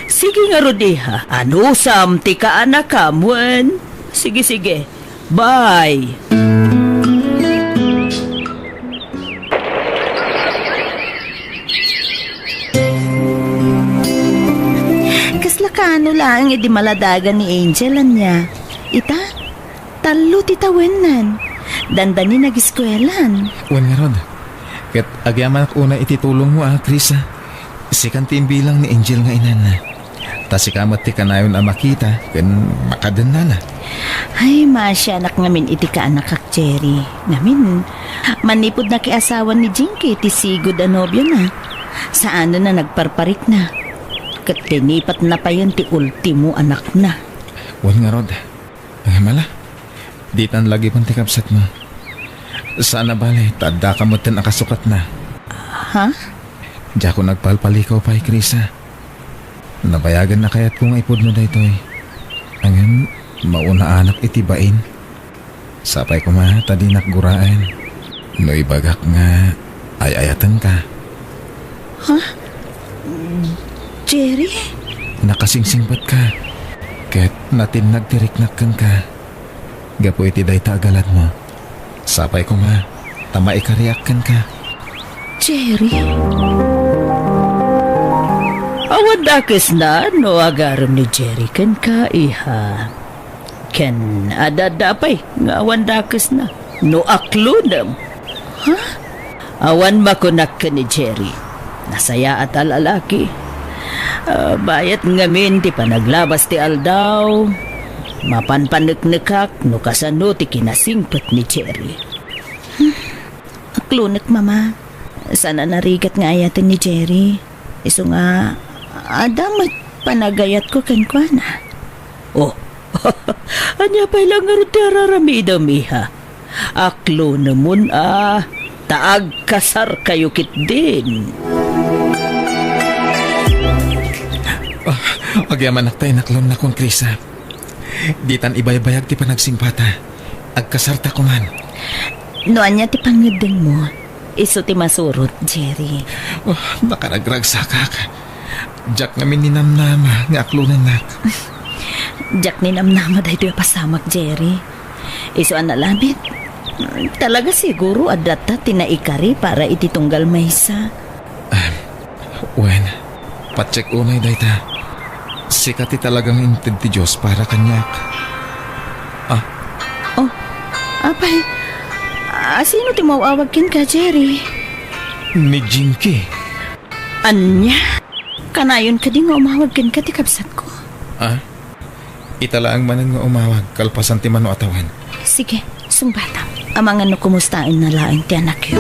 sige ngarud, iha. Anusam ti kaanakam, wen? Sige, sige. Bye! Kasla kaano laeng idi maladagan ni Angel, ania? Ita, tallo ti tawennan. Dandani nagiskuelan. Wen ngarud, ket agyamanak unay iti tulongmo a, Chris, a. Sikan ti imbilang ni Angel nga inana. Ta sika met ti kanayon a makita ken makadennana. Ay, maasianak ngamin iti kaanakak, Jerry. Ngamin, manipud nakiasawan ni Jinky ti sigud a nobiona, saanen a nagparparikna. Ket tinipatna payen ti ultimo anakna. Wen ngarud, ngem ala, ditan lagipen ti kabsatmo. Saan a bale, ta addaka metten a kasukatna. Ha? Diakon agpalpalikaw pay, Chris, a. Nabayagen a kayatko nga ipudno daytoy. Ngem, maunaanak iti bain. Sapay koma ta dinak guraen no ibagak nga ay-ayatenka. Ha? Jerry? Nakasingsingpetka, ket natinnag ti riknak kenka. Gapu iti dayta a galadmo, sapay koma ta maikariak kenka. Jerry? Awan dakesna no agarem ni Jerry kenka, iha. Ken adda pay nga awan dakesna no aklonem. Ha? Awan makunak ken ni Jerry. Nasayaat a lalaki. Ah, bayat ngamin ti panaglabas ti aldaw. Mapan paneknekak no kasano ti kinasingpet ni Jerry. Aklonek, Mama. Saan a narigat nga ayaten ni Jerry. Isu nga, adda met panagayatko kenkuana. Oh, ania pay la ngarud ti araramidem, iha? Aklonemon a, ta agkasarkayo ketdin. Ah, agyamanak ta inaklonnakon, Chris, a. Ditan ibaybayag ti panagsingpata. Agkasarta koman. No ania ti pangngeddengmo, isu ti masurot, Jerry. Oh, nakaragragsakak. Diak ngamin ninamnama nga aklonennak. Diak ninamnama daytoy a pasamak, Jerry. Isu a nalabit, talaga siguro adda ta ti naikari para iti tunggal maysa. Ah, wen, patsek unay dayta. Sika ti talagang inted ti Dios para kaniak. Ah. Oh, apay, a, sino ti maw-awag kenka, Jerry? Ni Jinky. Ania? Kanayon kadi nga umawag kenka ti kabsatko? Ah? Ita laeng manen nga umawag kalpasan ti mano a tawen. Sige, sungbatam. Amangan no kumustaenna laeng ti anakyo.